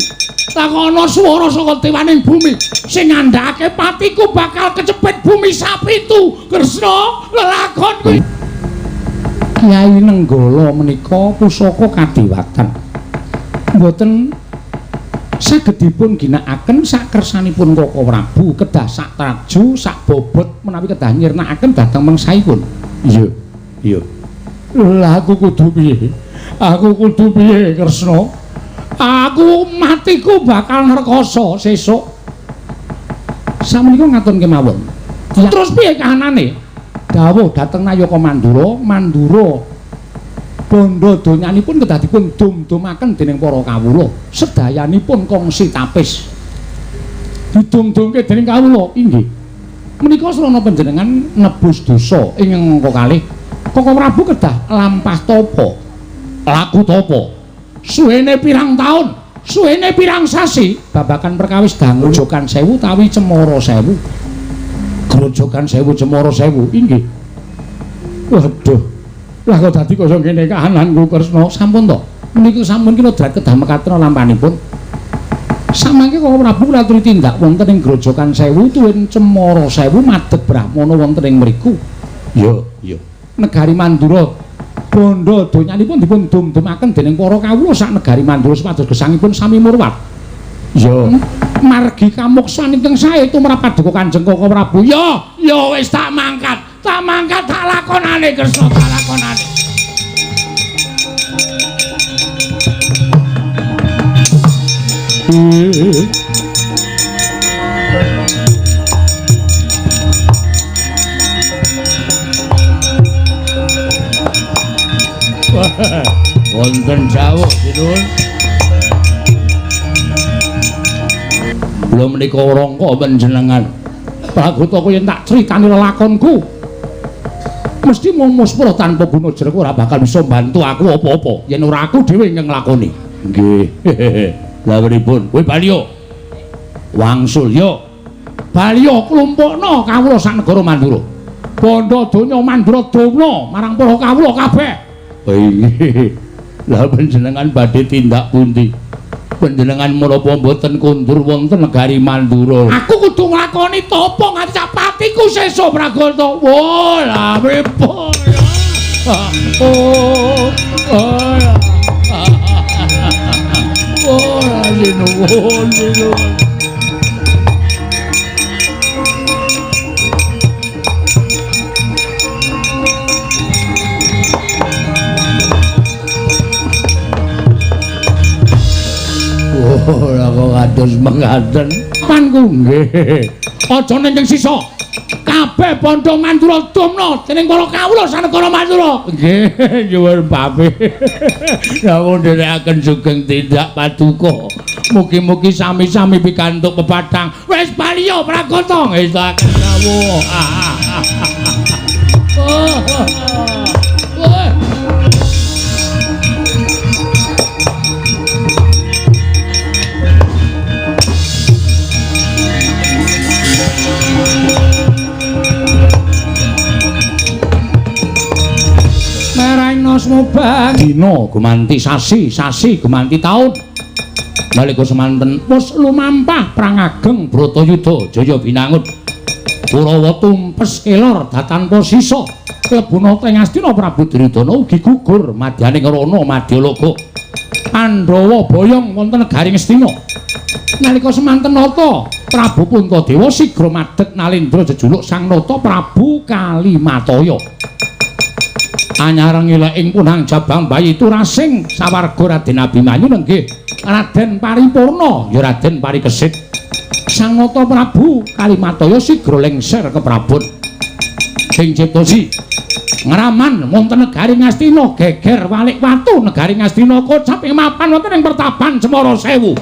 Takono swara saka dewaning bumi sing ngandhakake patiku bakal kecepet bumi sapitu. Kresna, lelakon kuwi. Kyai Nenggala menika pusaka kadewatan. Mboten saged dipun ginakaken sakersanipun Koko Prabu kedah sak traju sak bobot menawi kedah nyirnakaken dhateng mengsahipun. Iya, iya. Lah aku kudu piye? Aku kudu piye Kresna? Aku matiku bakal ngrekoso sesuk. Samenika ngatur kemawon. Terus piye kahanane? Dawuh dhateng Nayaka Mandura, Mandura bondo donyanipun kedah dipun dum-dumaken dening para kawula. Sedayanipun kongsi tapis. Didum-dumke dening kawula inggih. Menika srana panjenengan nebus dosa ing angka kalih. Koko Prabu kedah lampah tapa, laku tapa. Suwene pirang taun, suwene pirang sasi, babakan perkawis dangu Grojogan Sewu tawi Cemara Sewu. Grojogan Sewu Cemara Sewu inggih. Waduh. Lah kok dadi kaya ngene kahananku Kresna. Sampun to. Menika sampun kula drat kedah mekaten lampanipun. Samangke Koko Prabu kula aturi tindak wonten ing Grojogan Sewu tuwin Cemara Sewu madhep brahmana wonten ing mriku. Iya, iya. Negari Mandura bondo donyanipun dipun dum-dumaken dening para kawula sak negari Mandura supados gesangipun sami murwat. Iya. Margi kamuksan ingkang sae tumrap paduka Kanjeng Koko Prabu. Ya, ya wis tak mangkat. Tak mangkat tak lakonane Kresna, tak lakonane. Wonten jawuh sinuwun. Kula menika rangka panjenengan. Pragota yen tak critani lelakonku mesti muspro tanpa guna jeruk ora bakal bisa bantu aku apa-apa yen ora aku dhewe ingkang nglakoni. Nggih. Lah pripun? Kowe bali yo. Wangsul yo. Bali yo klumpukno kawula sak negara Mandura. Bondo donya Mandura dono marang para kawula kabeh. Nggih. Lah panjenengan badhe tindak pundi? Panjenengan menapa mboten kundur wonten negari Mandura? Aku kudu nglakoni tapa nganti sak patiku sesuk Pragota. Wah, lah pripun? Oh, oh. Oh, sinuwun, sinuwun. Oh, lah kok kados mengaten. Panku nggih. Aja ning sisa. Kabeh bondo Mandura dumna dening para kawula sanegara Mandura. Nggih, nyuwun pamit. Rawuh nderekaken sugeng tindak paduka. Mugi-mugi sami-sami pikantuk pepadang. Wis bali yo Pragota ngestokaken dawuh. Oh. Oh. Mubang dina gumanti sasi, sasi gumanti taun. Nalika semanten wis lumampah perang ageng Bratayuda jaya binangun. Kurawa tumpes kelor datanpa sisa. Klebuna teng Astina Prabu Duryudana ugi gugur madyaning rana madyalaga. Pandhawa boyong wonten negari Ngastina. Nalika semanten nata Prabu Puntadewa sigra madheg Nalendra jejuluk Sang Nata Prabu Kalimataya. Anyareng ila ing punang jabang bayi turasing sawarga Raden Abimanyu nenggih Raden Paripurna ya Raden Parikesit. Sang Nata Prabu Kalimataya sigra lengser ke Prabon. Sing cipta si ngraman wonten negari Ngastina geger walik watu negari Ngastina kocap ing mapan wonten ing pertapan Cemara Sewu.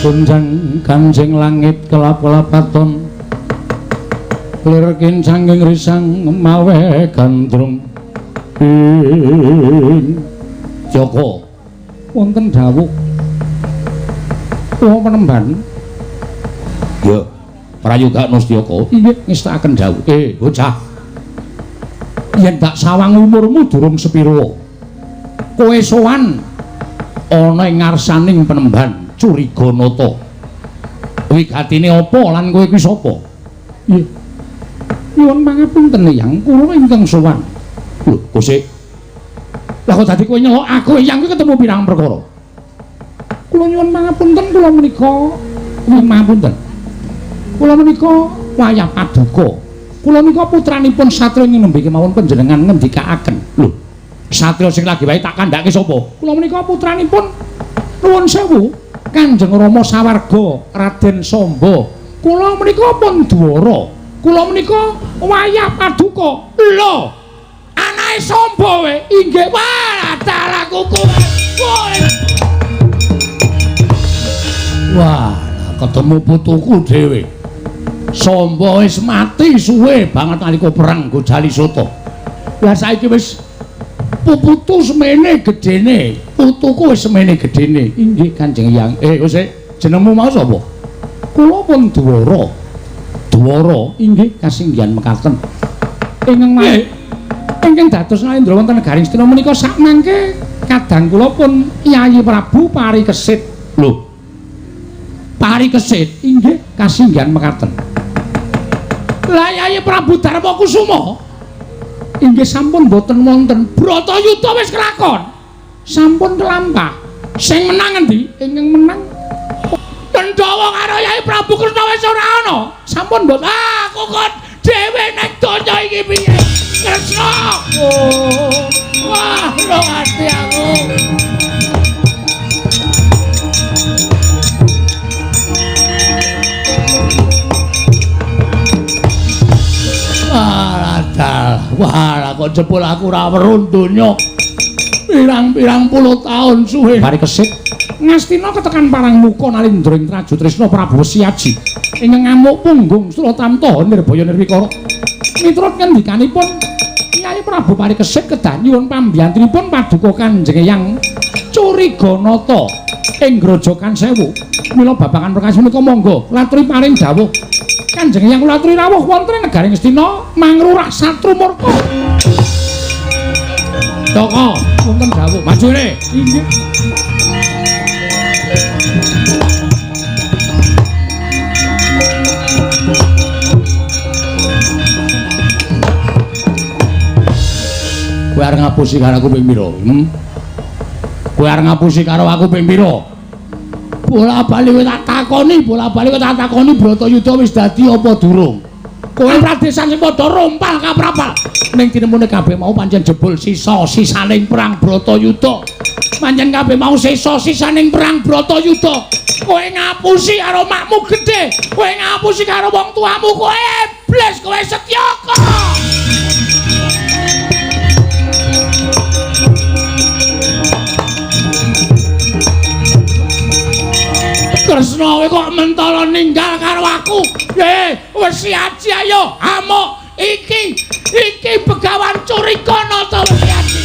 Kunjang kanjeng langit kelap-kelapaton lir kincanging risang mawe gandrung ing Joko wonten dawuh kula penemban ya prayoga Nustyaka inggih ngestakaken dawuh. Bocah yen tak sawang umurmu durung sepira kowe sowan ana ing ngarsaning penemban Curiganata. Wigatine apa lan kowe kuwi sapa? Nggih. Nyuwun pangapunten Eyang, kula ingkang sowan. Lho, kosek. Lah kok dadi kowe nyelok aku Eyang kuwi ketemu pirang perkara? Kula nyuwun pangapunten kula menika nyuwun pangapunten. Kula menika wayah paduka. Kula menika putranipun satriya ing nembe kemawon panjenengan ngendikaaken. Lho, satriya sing lagi wae tak kandhake sapa? Kula menika putranipun nuwun sewu Kanjeng Rama sawarga Raden Samba. Kula menika pun dwara. Kula menika wayah paduka. Lho, anake Samba we inggih. Wah, dalah kuku. Wah, ketemu putuku dhewe. Samba wis mati suwe banget nalika perang Gojalisata. Lah saiki wis putu semene gedene, putuku wis semene gedene. Inggih Kanjeng Eyang. Wis jenengmu mau sapa? Kula pun Dwara. Dwara inggih kasinggihan mekaten. Ingkang malih ingkang dados Nalendra wonten negari Ngastina menika sakmangke kadang kula pun Yayi Prabu Parikesit. Lho. Parikesit inggih kasinggihan mekaten. Lah Yayi Prabu Darma Kusuma inggih sampun boten wonten. Bratayuda wis kelakon. Sampun kelampah. Sing menang endi? Ingkang menang Pandhawa karo Yayi Prabu Kresna wis ora ana. Sampun boten. Aku kok dhewe nek donya iki piye? Kresna. Oh. Wah, ro ati aku. Wah, kok jebul aku ora weruh donya. Pirang-pirang puluh tahun suwe. Parikesit Ngastina ketekan parang muka Nalindra ing Trajutrisna Prabu Siaji. Ingkang ngamuk punggung Suratamta Nirbaya Nirwikara. Miturut ngendikanipun Kyai Prabu Parikesit kedah nyuwun pambiyantunipun paduka Kanjeng Eyang Curiganata ing Grojogan Sewu. Mila babagan perkawis menika monggo laturi paring dawuh. Kanjeng Eyang kula aturi rawuh wonten ing negari Ngastina mangrurah satru murka. Toko wonten dawuh maju rene. Inggih. Kowe arep ngapusi karo aku ping pira? Kowe arep ngapusi karo aku ping pira? Bola-bali kowe tak takoni, bola-bali kowe tak takoni Bratayuda wis dadi apa durung? Kowe pradesan sing padha rompal kaprapal. Ning tinemune kabeh mau pancen jebul sisa-sisaning perang Bratayuda. Pancen kabeh mau sisa-sisaning perang Bratayuda. Kowe ngapusi karo makmu gedhe, kowe ngapusi karo wong tuamu, kowe iblis, kowe Setyaka. Kresna kowe kok mentala ninggal karo aku. Wis siaji ayo amuk iki Iki Begawan Curikanata Wesi Aji.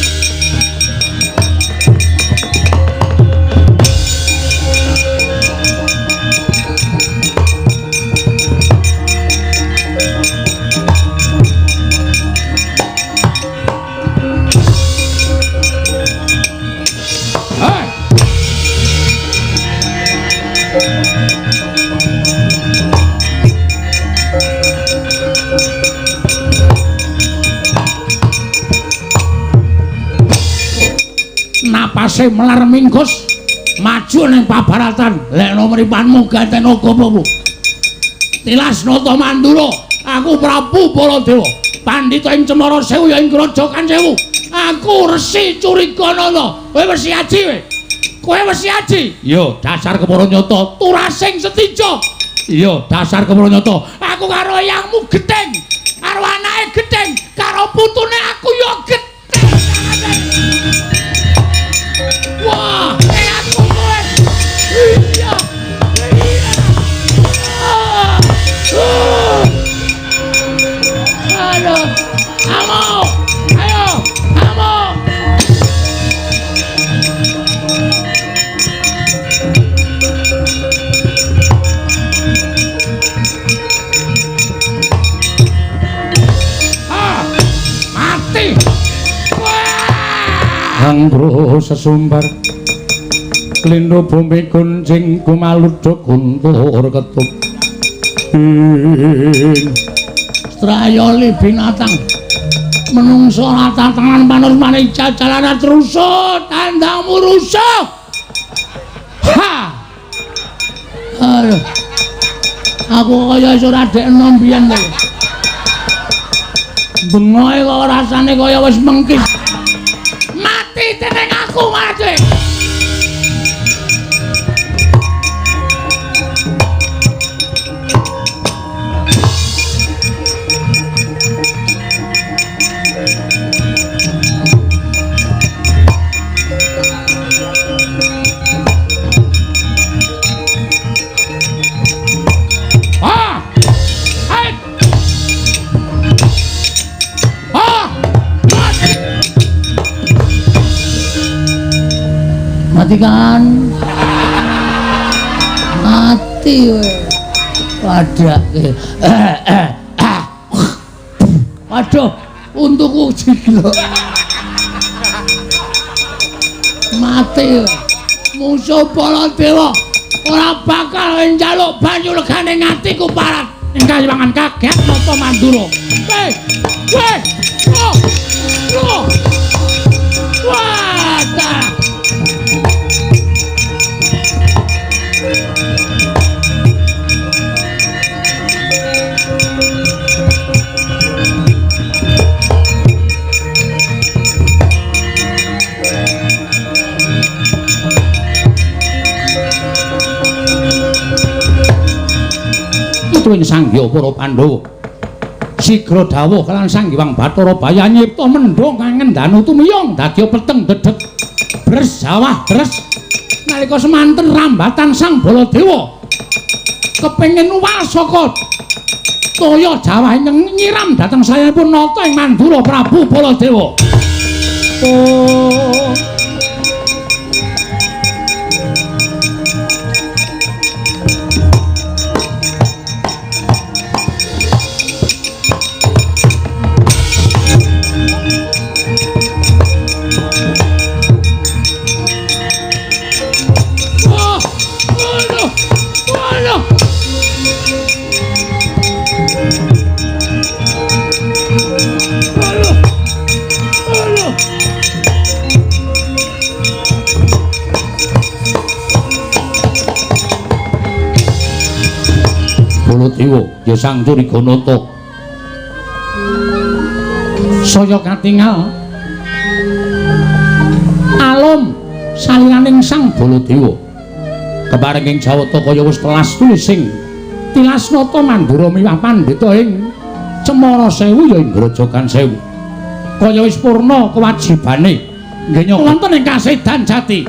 Hei. Napase melar mingkus maju ning pabaratan lekno mripanmu ganteno gopomu tilas Nata Mandura aku Prabu Baladewa pandhita ing Cemara Sewu ya ing Grojogan Sewu aku Resi Curiganata kowe Wesi Aji kowe Wesi Aji iya dasar kepara nyata turasing setija iya dasar kepara nyata aku karo eyangmu gething karo anake gething karo putune aku ya gething. Wah, aku kowe. Iya. Iya. Aduh. Amo. Ayo, amo. Ah, mati. Wah. Anggrus sesumbar klindho bumi kuncing kumaluduk guntur ketup ing strayoli binatang menungso rata tangan panurmane jajalana truso tandangmu rusuh. Ha aduh aku kaya iso radek enom biyen to bengoke kok rasane kaya wis mengkis mati dening aku mati. Mati kan? Mati we. Padake. Waduh, untuku jiglok. Mati. Musuh Baladewa ora bakal njaluk banyu legane ngatiku parat. Ing kayiwangan kaget Nata Mandura. Weh! Weh! Oh! Oh! Wah! Ing Sanghyang para Pandhawa sigra dawuh lan Sang Hyang Bathara Baya nyipta mendhung kang ngendanu tumiyong dadi peteng dedeg bres sawah bres nalika semanten rambatan Sang Baladewa kepengin uwal saka toya jawah ingkang nyiram dhateng sayanipun nata ing Mandura Prabu Baladewa. Oh. Baladewa ya Sang Curiganata saya katingal alum saliraning Sang Baladewa kepareng ing Jawata kaya wis telas tulising tilas nata Mandura miwah pandhita ing Cemara Sewu ya ing Grojogan Sewu kaya wis purna kewajibane nggih wonten ing kasedan jati.